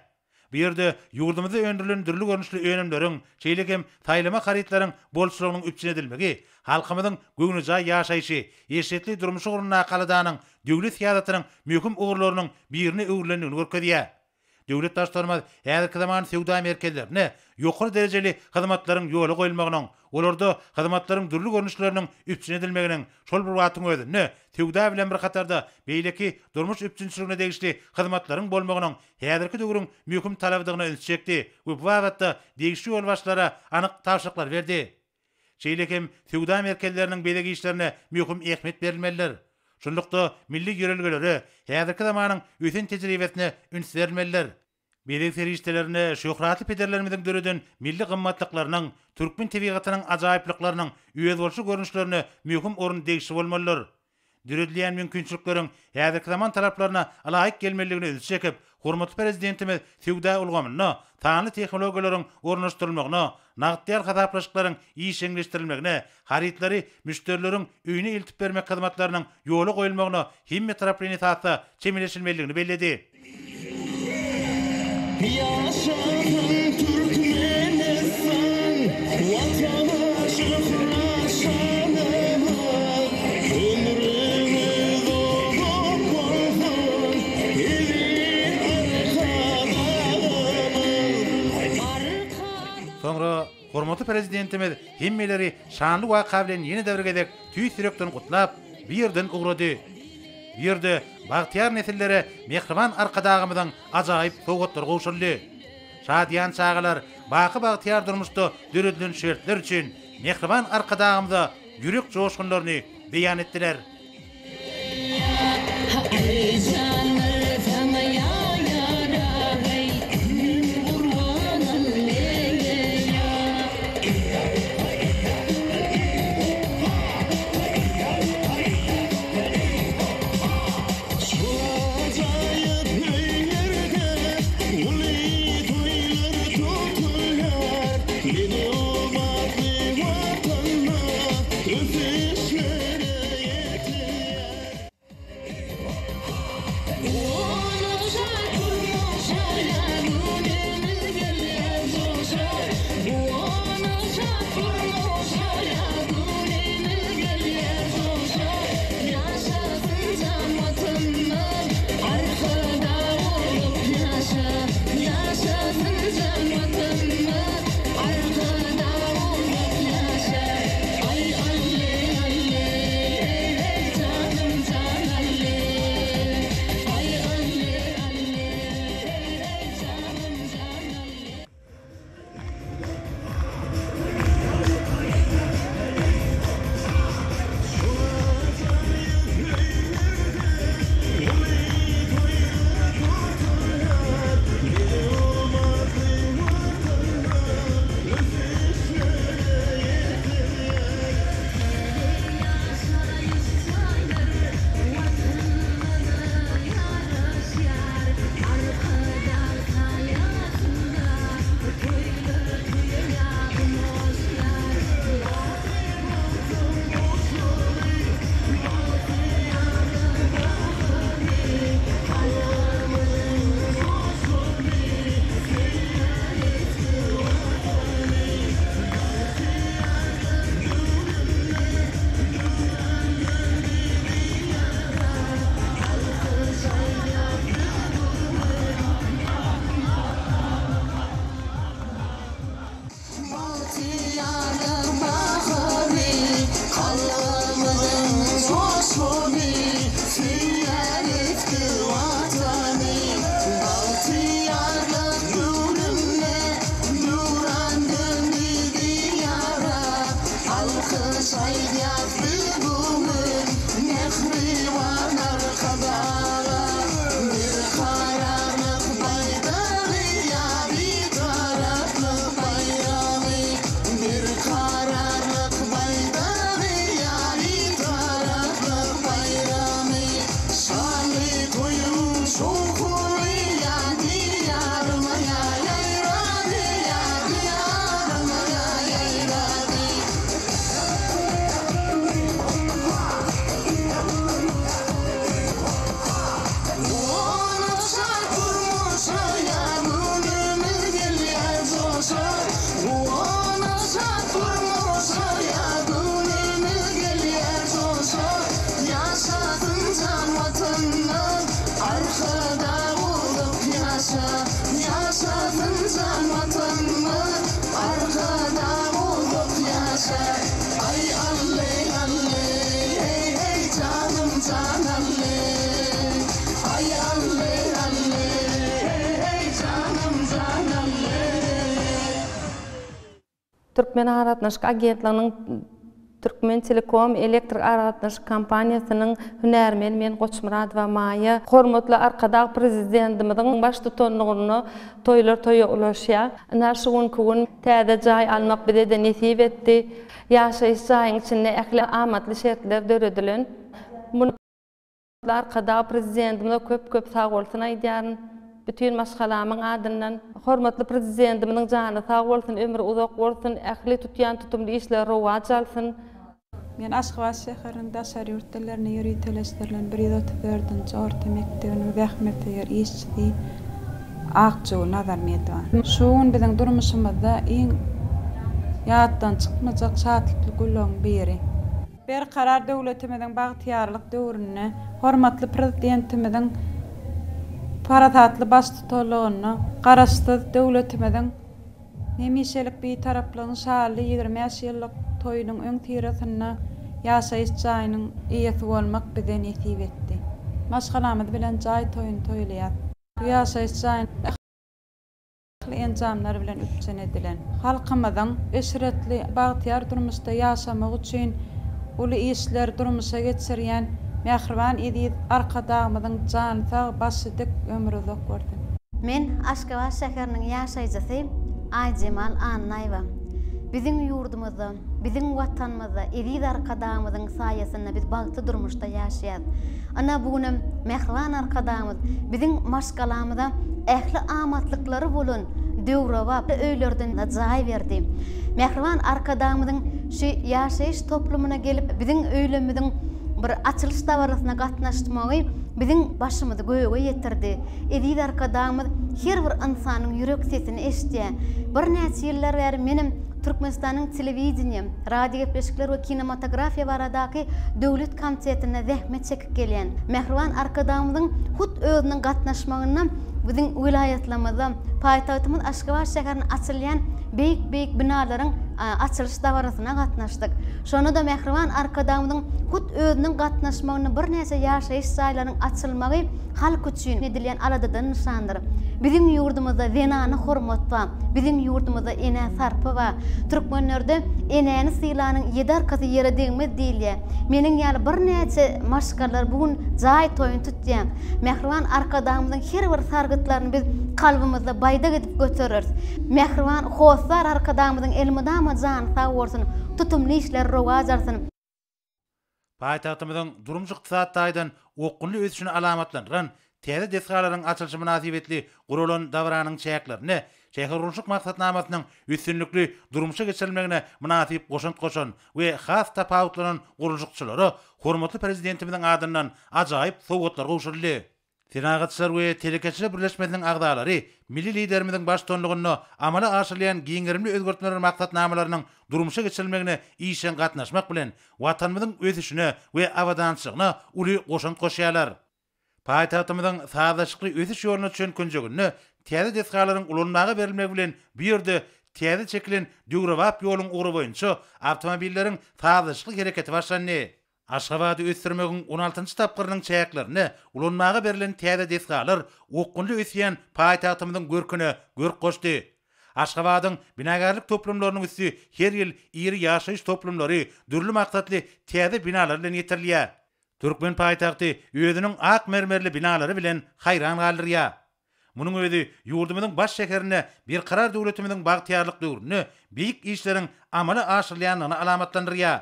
Bu ýerde ýurdumyzda öndürilen dürli görnüşli önümleriň, şeýle hem saýlama harytlaryň bolçulygynyň üpjün edilmegi halkymyzyň göwnejaý ýaşaýşy, eşretli durmuşy ugrundaky aladanyň döwlet syýasatynyň möhüm ugurlarynyň birine öwrülendigini görkezýär. Döwlet Baştutanymyz häzirki zaman söwda merkezlerinde ýokary derejeli hyzmatlaryň ýola goýulmagynyň, olarda hyzmatlaryň dürli görnüşleriniň üpjün edilmeginiň, şol bir wagtyň özünde, söwda bilen bir hatarda beýleki durmuş üpjünçiligine degişli hyzmatlaryň bolmagynyň häzirki döwrüň möhüm talabydygyna ünsi çekdi we bu babatda degişli ýolbaşçylara anyk tabşyryklary berdi. Şeýle hem söwda merkezleriniň bezeg işlerine möhüm ähmiýet berilmelidir. Şunlukda, milli ýörelgelere, häzirki zamanyň ösen tejribesine üns berilmelidir. Bezeg serişdelerinde şöhratly pederlerimiziň döreden milli gymmatlyklarynyň, türkmen tebigatynyň ajaýyplyklarynyň özboluşly görnüşlerine möhüm orun degişli bolmalydyr. Döredilýän mümkinçilikleriň häzirki zaman talaplaryna ylaýyk gelmelidigine ünsi çekip, hormatly Prezidentimiz söwda ulgamynda sanly tehnologiýalaryň ornaşdyrylmagyna, nagt däl hasaplaşyklaryň işjeňleşdirilmegine, harytlary müşderileriň öýüne eltip bermek hyzmatlarynyň ýola goýulmagyna hemmetaraplaýyn esasda çemeleşilmelidigini belledi. Ýaşasyn Türkmenistan, Watana şöhrat şanymyz, Ömrüňiz uzak bolsun, eziz Arkadagymyz! Soňra hormatly Prezidentimiz hemmeleri şanly waka bilen ýene-de bir gezek tüýs ýürekden gutlap, bu ýerden ugrady. Bu ýerde bagtyýar nesillere mähriban Arkadagymyzyň ajaýyp sowgatlary gowşuryldy. Şadyýan çagalar baky bagtyýar durmuşda döredilen şertler üçin mähriban Arkadagymyza ýürek joşgunlaryny beýan etdiler. Şu ajaýyp öýlerde uly toýlar tutulýar, Bedew batly Watanda ösüşlere ýetilýär. Türkmenaragatnaşyk agentliginiň Türkmentelekom elektrik aragatnaşyk kompaniýasynyň hünärmeni men Goçmyradowa Maýa. Hormatly Arkadag Prezidentimiziň baştutanlygynda toýlar toýa ulaşýar. Ynha şu günki gün täze jaý almak bize-de nesip etdi. Ýaşaýyş jaýyň içinde ähli amatly şertler döredilen. Arkadag Prezidentimize köp köp sagbolsun aýdýaryn. Bütin maşgalamyň adyndan. Hormatly Prezidentimiziň jany sag bolsun, ömri uzak bolsun, ähli tutýan tutumly işleri rowaç alsyn. Men Aşgabat şäheriniň daşary ýurt dillerine ýöriteleşdirilen 134-nji orta mekdebiniň zähmetsöýer işçisi Akjagül Nazarmedowa. Şu gün biziň durmuşymyzda iň ýatdan çykmajak şatlykly günleriň biri. Berkarar döwletimiziň bagtyýarlyk döwründe hormatly Prezidentimiziň parasatly baştutanlygynda Garaşsyz döwletimiziň hemişelik Bitaraplygyň şanly 25 ýyllyk toýunyň öňüsyrasynda ýaşaýyş jaýynyň eýesi bolmak bize nesip etdi. Maşgalamyz bilen jaý toýuny toýlaýas. Bu ýaşaýyş jaýyny ähli enjamlar bilen üpjün edilen. Halkymyzyň eşretli, bagtyýar durmuşda ýaşamagy üçin uly işleri durmuşa geçirýän mähriban eziz Arkadagymyzyň jany sag, başy dik, ömri uzak bolsun! Men Aşgabat şäheriniň ýaşaýjysy Aýjemal Annaýewa. Biziň ýurdumyzda, biziň Watanymyzda eziz Arkadagymyzyň saýasynda biz bagtly durmuşda ýaşaýas. Ynha bu günem mähriban Arkadagymyz biziň maşgalamyza ähli amatlyklary bolan döwrebap öýlerden jaý berdi. Mähriban Arkadagymyzyň şu ýaşaýyş toplumyna gelip, biziň öýlerimiziň bir açylyş dabarasyna gatnaşmagy biziň başymyzy göge ýetirdi. Eziz Arkadagymyz her bir ynsanyň ýürek sesini eşidýär. Birnäçe ýyllar bäri menem Türkmenistanyň Telewideniýe, radiogepleşikler we kinematografiýa baradaky döwlet komitetinde zähmet çekip gelýän mähriban Arkadagymyzyň hut özüniň gatnaşmagynda biziň welaýatlarymyzda, paýtagtymyz Aşgabat şäherinde açylýan beýik-beýik binalaryň açylyş dabarasyna gatnaşdyk. Şonda-da mähriban Arkadagymyzyň hut özüniň gatnaşmagynda birnäçe ýaşaýyş jaýlarynyň açylmagy halk üçin edilýän aladadan nyşandyr. Biziň ýurdumyzda zenana hormat bar, biziň ýurdumyzda enä sarpa bar. Türkmenlerde Enäni sylanyň ýedi arkasy ýere degmez diýilýär. Meniň ýaly birnäçe maşgalalar bu gün jaý toýuny tutýar. Mähriban Arkadagymyzyň her bir sargytlaryny biz kalbymyzda baýdak edip götereris. Mähriban hossar Arkadagymyzyň elmydama jany sag bolsun, tutumly işleri rowaç alsyn! Paýtagtymyzyň durmuş-ykdysady taýdan okgunly ösüşini alamatlandyran täze desgalaryň açylyşy mynasybetli guralan dabaranyň çäklerinde şähergurluşyk maksatnamasynyň üstünlikli durmuşa geçirilmegine mynasyp goşant goşan we has tapawutlanan gurluşykçylara hormatly Prezidentimiziň adyndan ajaýyp sowgatlar gowşuryldy. Senagatçylar we telekeçiler birleşmesiniň agzalary milli Liderimiziň baştutanlygynda amala aşyrylýan giň gerimli özgertmeler maksatnamalarynyň durmuşa geçirilmegine işjeň gatnaşmak bilen, Watanymyzyň ösüşine we abadançylygyna uly goşant goşýarlar. Paýtagtymyzyň sazlaşykly ösüş ýoluna düşen künjeginde täze desgalaryň ulanmaga berilmegi bilen bu ýerde täze çekilen döwrebap ýoluň ugry boýunça awtomobilleriň sazlaşykly hereketi başlandy. Aşgabady ösdürmegiň on altynjy tapgyrynyň çäklerinde ulanmaga berlen täze desgalar okgunly ösýän paýtagtymyzyň görküne görk goşdy. Aşgabadyň binagärlik toplumlarynyň üsti her ýyl iri ýaşaýyş toplumlary, dürli maksatly täze binalar bilen ýetirilýär. Türkmen paýtagty özüniň ak mermerli binalary bilen haýran galdyrýar. Munuň özi ýurdumyzyň baş şäherinde Berkarar döwletimiziň bagtyýarlyk döwründe beýik işleriň amala aşyrylýandygyny alamatlandyrýar.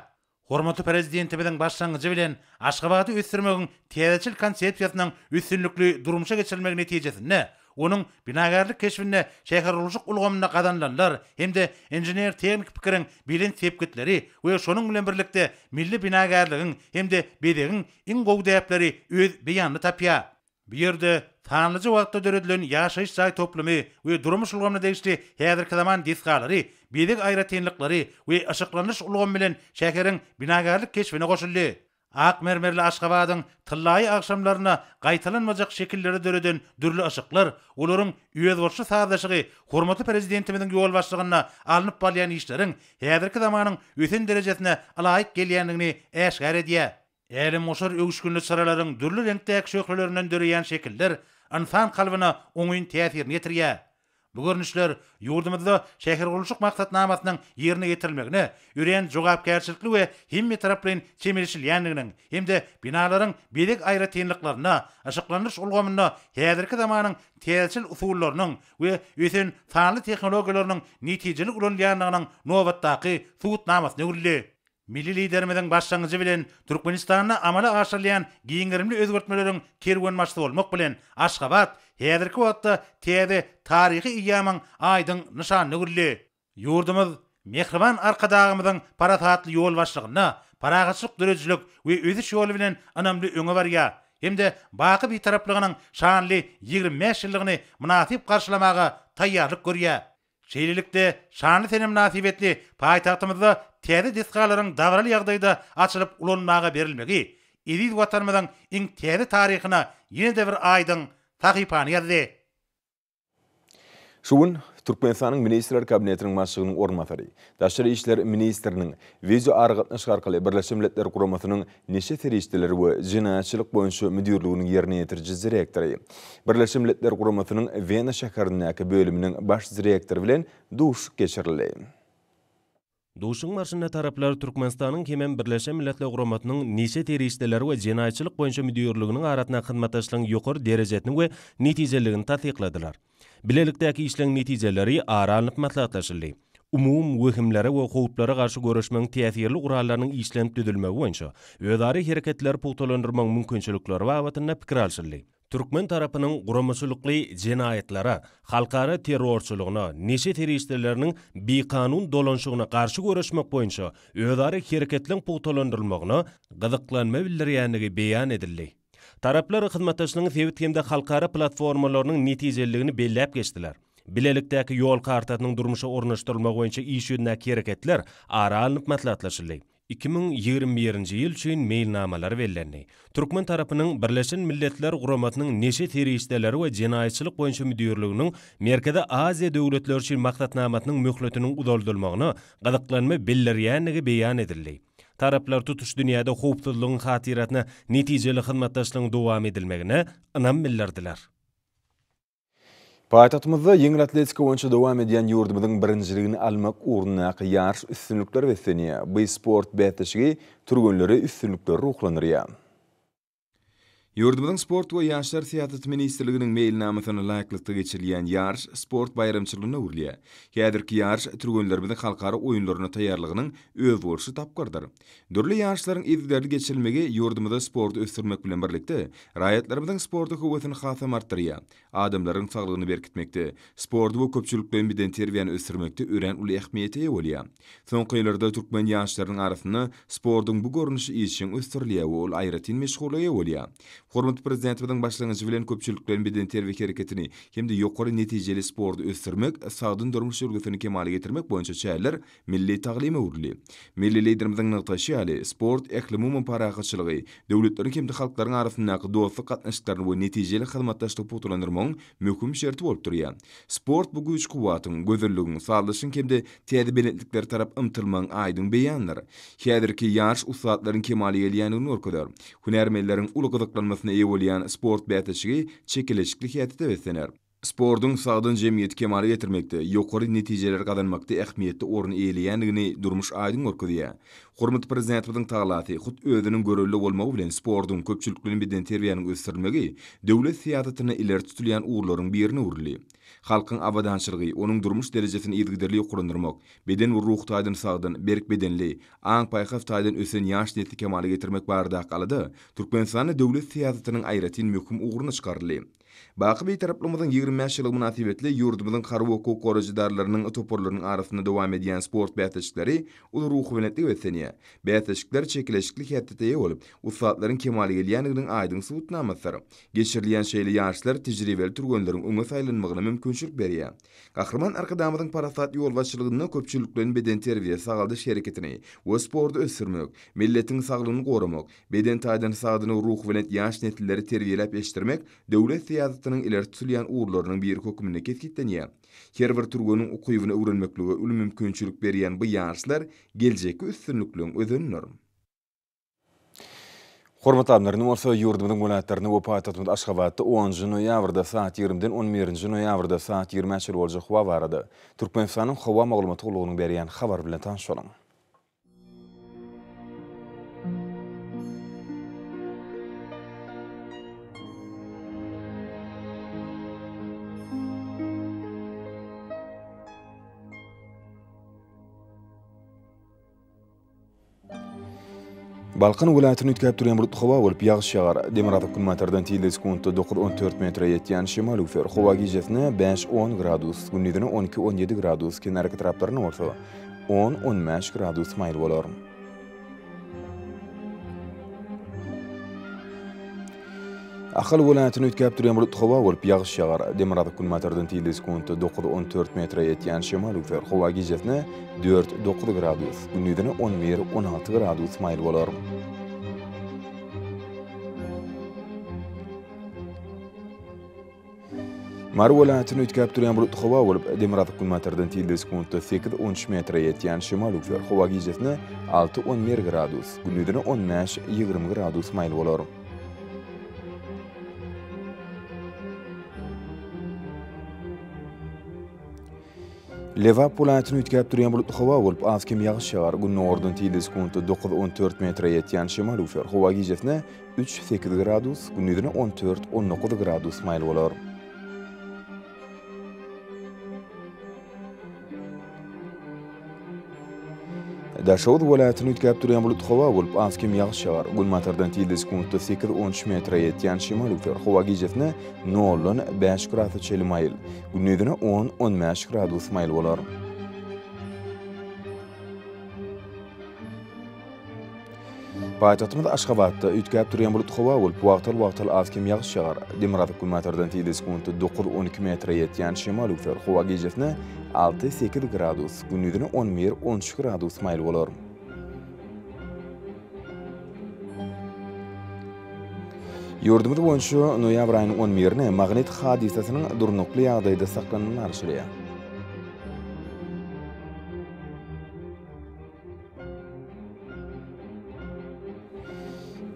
Hormatly Prezidentimiziň başlangyjy bilen Aşgabady ösdürmegiň täzeçil konsepsiýasynyň üstünlikli durmuşa geçirilmegi netijesinde, onuň binagärlik keşbinde şähergurluşyk ulgamynda gazanylanlar hem-de inžener-tehniki pikiriň belent sepgitleri we şonuň bilen birlikde milli binagärligiň hem-de bezegiň iň gowy däpleri öz beýanyny tapýar. Bu ýerde sanlyja wagtda döredilen ýaşaýyş jaý toplumy we durmuş ulgamyna degişli häzirki zaman desgalary, bezeg aýratynlyklary we yşyklandyryş ulgamy bilen şäheriň binagärlik keşbine goşuldy. Ak mermerli Aşgabadyň tyllaýy agşamlarynda gaýtalanmajak şekilleri döreden dürli yşyklar, olaryň özboluşly sazlaşygy hormatly Prezidentimiziň ýolbaşçylygynda alnyp barylýan işleriň häzirki zamanyň ösen derejesine ylaýyk gelýändigini äşgär edýär. Älemgoşar öwüşginli çyralaryň dürli reňkdäki şöhlelerinden döreýän şekiller ynsan kalbyna oňyn täsirini ýetirýär. Bu görnüşler ýurdumyzda şähergurluşyk maksatnamasynyň ýerine ýetirilmegine örän jogapkärçilikli we hemmetaraplaýyn çemeleşilýändiginiň hem-de binalaryň bezeg aýratynlyklarynda, yşyklandyryş ulgamynda häzirki zamanyň täzeçil usullarynyň we ösen sanly tehnologiýalarynyň netijeli ulanylýandygynyň nobatdaky subutnamasyna öwrüldi. Milli Liderimiziň başlangyjy bilen Türkmenistanda amala aşyrylýan giň gerimli özgertmeleriň kerwenbaşysy bolmak bilen, Aşgabat häzirki wagtda täze taryhy eýýamyň aýdyň nyşanyna öwrüldi. Ýurdumyz mähriban Arkadagymyzyň parasatly ýolbaşçylygynda parahatçylyk döredijilik we ösüş ýoly bilen ynamly öňe barýar hem-de baky Bitaraplygynyň şanly 25 ýyllygyny mynasyp garşylamaga taýýarlyk görýär. Şeýlelikde, şanly sene mynasybetli paýtagtymyzda täze desgalaryň dabaraly ýagdaýda açylyp ulanmaga berilmegi eziz Watanymyzyň iň täze taryhyna ýene-de bir aýdyň sahypany ýazdy. Şu gün Türkmenistanyň Ministrler Kabinetiniň Başlygynyň orunbasary, daşary işler ministriniň wideoaragatnaşyk arkaly Birleşen Milletler Guramasynyň Neşe serişdeleri we jenaýatçylyk boýunça müdirliginiň ýerine ýetiriji direktory, Birleşen Milletler Guramasynyň Wena şäherindäki bölüminiň baş direktory bilen duşuşyk geçirildi. Duşuşygyň barşynda taraplar Türkmenistanyň hemem Birleşen Milletler Guramasynyň Neşe serişdeleri we jenaýatçylyk boýunça müdirliginiň arasyndaky hyzmatdaşlygyň ýokary derejesini we netijeliligini tassykladylar. Bilelikdäki işleň netijeleri ara alnyp maslahatlaşyldy. Umumy wehimlere we howplara garşy göreşmegiň täsirli gurallarynyň işlenip düzülmegi boýunça özara hereketleri pugtalandyrmagyň mümkinçilikleri babatynda pikir alşyldy. Türkmen tarapynyň guramaçylykly jenaýatlara, halkara terrorçylygyna, neşe serişdeleriniň bikanun dolanyşygyna garşy göreşmek boýunça özara hereketleň pugtalandyrylmagyna gyzyklanma bildirýändigi beýan edildi. Taraplar hyzmatdaşlygyň sebit hem-de halkara platformalarynyň netijeliligini belläp geçdiler. Bilelikdäki ýol kartasynyň durmuşa ornaşdyrylmagy boýunça iş ýüzündäki hereketler ara alnyp maslahatlaşyldy. 2021-nji ýyl üçin meýilnamalar bellendi. Türkmen tarapynyň Birleşen Milletler Guramasynyň Neşe serişdeleri we jenaýatçylyk boýunça müdirliginiň Merkezi Aziýa döwletleri üçin maksatnamasynyň möhletiniň uzaldylmagyna gyzyklanma bildirýändigi beýan edildi. Taraplar tutuş dünýäde howpsuzlygyň hatyrasyna netijeli hyzmatdaşlygyň dowam edilmegine ynam bildirdiler. Paýtagtymyzda ýeňil atletika boýunça dowam edýän ýurdumyzyň birinjiligini almak ugrundaky ýaryş üstünliklere beslenýär. Bu sport bäsleşigi türgenleri üstünliklere ruhlandyrýar. Ýurdumyzyň Sport we ýaşlar syýasaty ministrliginiň meýilnamasyna laýyklykda geçirilýän ýaryş sport baýramçylygyna öwrülýär. Häzirki ýaryş türgenlerimiziň halkara oýunlaryna taýýarlygynyň özboluşly tapgyrydyr. Dürli ýaryşlaryň yzygiderli geçirilmegi ýurdumyzda sporty ösdürmek bilen birlikde, raýatlarymyzyň sporta höwesini hasam artdyrýar. Adamlaryň saglygyny berkitmekde, sporty we köpçülikleýin bedenterbiýäni ösdürmekde örän uly ähmiýete eýe bolýar. Soňky ýyllarda türkmen ýaşlarynyň arasynda sportuň bu görnüşi işjeň ösdürilýär we ol aýratyn meşhurlyga eýe bolýar. Hormatly Prezidentimiziň başlangyjy bilen köpçülikleýin bedenterbiýe hereketini hem-de ýokary netijeli sporty ösdürmek, sagdyn durmuş ýörelgesini kemala getirmek boýunça çäreler milli taglyma öwrüldi. Milli Liderimiziň nygtaýşy ýaly, sport ählumumy parahatçylygy, döwletleriň hem-de halklaryň arasyndaky dostluk gatnaşyklaryny we netijeli hyzmatdaşlygy pugtalandyrmagyň möhüm şerti bolup durýar. Sport bu güýç-kuwwatyň, gözelligiň, sazlaşygyň hem-de täze belentliklere tarap ymtylmagyň aýdyň beýanydyr. Häzirki ýaş ussatlaryň kemala gelýändigini görkezer. Hünärmenleriň uly gyzyklanmasyna eýe bolýan sport bäsleşigi çekeleşikli häsiýete beslener. Sportuň sagdyn jemgyýeti kemala getirmekde, ýokary netijeleri gazanmakda ähmiýetli orun eýeleýändigini durmuş aýdyň görkezýär. Hormatly Prezidentimiziň tagalasy, hut özüniň görelde bolmagy bilen sportuň, köpçülikleýin bedenterbiýäniň ösdürilmegi döwlet syýasatynda ileri tutulýan ugurlaryň birine öwrüldi. Halkyň abadançylygy, onuň durmuş derejesini yzygiderli ýokarlandyrmak, beden we ruhy taýdan sagdyn, berk bedenli, aň-paýhas taýdan ösen ýaş nesli kemala getirmek baradaky alada Türkmenistanda döwlet syýasatynyň aýratyn möhüm ugruna çykaryldy. Baky Bitaraplygymyzyň 25 ýyllygy mynasybetli ýurdumyzyň harby hukuk goraýjy edaralarynyň toparlarynyň arasynda dowam edýän sport bäsleşikleri uly ruhubelentlige beslenýär. Bäsleşikler çekeleşikli häsiýete eýe bolup, ussatlaryň kemala gelýändiginiň aýdyň subutnamasydyr. Geçirilýän şeýle ýaryşlar tejribeli türgenleriň öňe saýlanmagyna mümkinçilik berýär. Gahryman Arkadagymyzyň parasatly ýolbaşçylygynda köpçülikleýin bedenterbiýe-sagaldyş hereketini we sporty ösdürmek, milletiň saglygyny goramak, Beden taýdan sagdyn we ruhubelent ýaş nesilleri terbiýeläp ýetişdirmek döwlet syýasatynyň ileri tutulýan ugurlarynyň biri hökmünde kesgitlenýär. Her bir türgeniň ukybyny öwrenmeklige uly mümkinçilik berýän bu ýaryşlar geljekki üstünlikleriň özenidir. Hormatly alymlar, indi bolsa ýurdumyzyň welaýatlarynda we paýtagtymyz Aşgabatda onunjy noýabrda saat ýigrimiden on birinji noýabrda saat ýigrimä çenli boljak howa barada Türkmenistanyň Howa maglumat gullugynyň berýän habary bilen tanyş boluň. Balkan welaýatynda üýtgäp durýan bulutly howa bolup, ýagyş ýagar. Demirgazyk-günbatardan tizligi sekuntda dokuz-on dört metre ýetýän şemal öwser. Howa gijesine bäş-on gradus, gündizine on iki-on ýedi gradus, kenarýaka etraplarynda bolsa on-on bäş gradus maýyl bolar. Ahal welaýatynda üýtgäp durýan bulutly howa bolup, ýagyş ýagar. Demirgazyk-günbatardan tizligi sekuntda dokuz-on dört metre ýetýän şemal öwser. Howa gijesine dört-dokuz gradus, gündizine on bir-on alty gradus maýyl bolar. Mary welaýatynda üýtgäp durýan bulutly howa bolup, demirgazyk-günbatardan tizligi sekuntda sekiz-on üç metre ýetýän şemal öwser. Howa gijesine alty-on bir gradus, gündizine on bäş-ýigrimi gradus maýyl bolar. Lebap welaýatynda üýtgäp durýan bulutly howa bolup, az-kem ýagyş ýagar. Gündogardan tizligi sekuntda dokuz-on dört metre ýetýän şemal öwser. Howa gijesine üç-sekiz gradus, gündizine on dört-on dokuz gradus maýyl bolar. Daşoguz welaýatynda üýtgäp durýan bulutly howa bolup, az-kem ýagyş ýagar. Günbatardan tizligi sekuntda sekiz-on üç metre ýetýän şemal öwser. Howa gijesine noldan bäş grasa çenli maýyl, gündizine on-on bäş gradus maýyl bolar. Paýtagtymyz Aşgabatda üýtgäp durýan bulutly howa bolup, wagtal-wagtal az-kem ýagyş ýagar. Demirgazyk-günbatardan tizligi sekuntda dokuz-on iki metre ýetýän şemal öwser. Howa gijesine alty-sekiz gradus, gündizine on bir-on üç gradus maýyl bolar. Ýurdumyz boýunça noýabr aýynyň on birine magnit hadysasynyň durnukly ýagdaýda saklanmagy garaşylýar.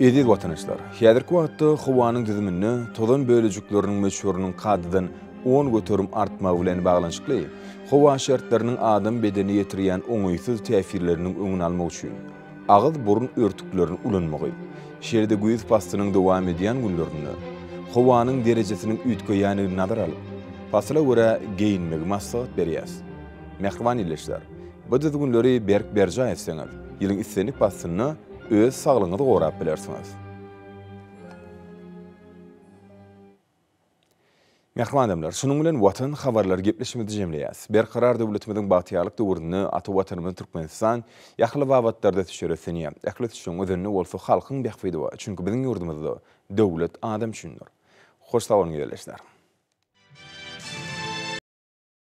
Eziz watandaşlar, häzirki wagtda howanyň düzüminde tozan bölejikleriniň möçberiniň kadadan 10% artmagy bilen baglanyşykly howa şertleriniň adam bedenine ýetirýän oňaýsyz täsirleriniň öňüni almak üçin agyz-burun örtüklerini ulanmagy, şeýle-de güýz paslynyň dowam edýän günlerinde howanyň derejesiniň üýtgeýändigini nazara alyp, pasyla görä geýinmegi maslahat berýäs. Mähriban ildeşler! Bu düzgünleri berk berjaý etseňiz, ýylyň islendik paslynda öz saglygyňyzy gorap bilersiňiz. Mähriban adamlar, şunuň bilen Watan habarlary gepleşigimizi jemleýäs. Berkarar döwletimiziň bagtyýarlyk döwründe ata Watanymyz Türkmenistan ähli babatlarda ösüşlere ösdünýär. Ähli ösüşiň özeninde bolsa halkyň bähbidi bar. Çünki biziň ýurdumyzda döwlet adam üçindir. Hoş sag boluň ildeşler!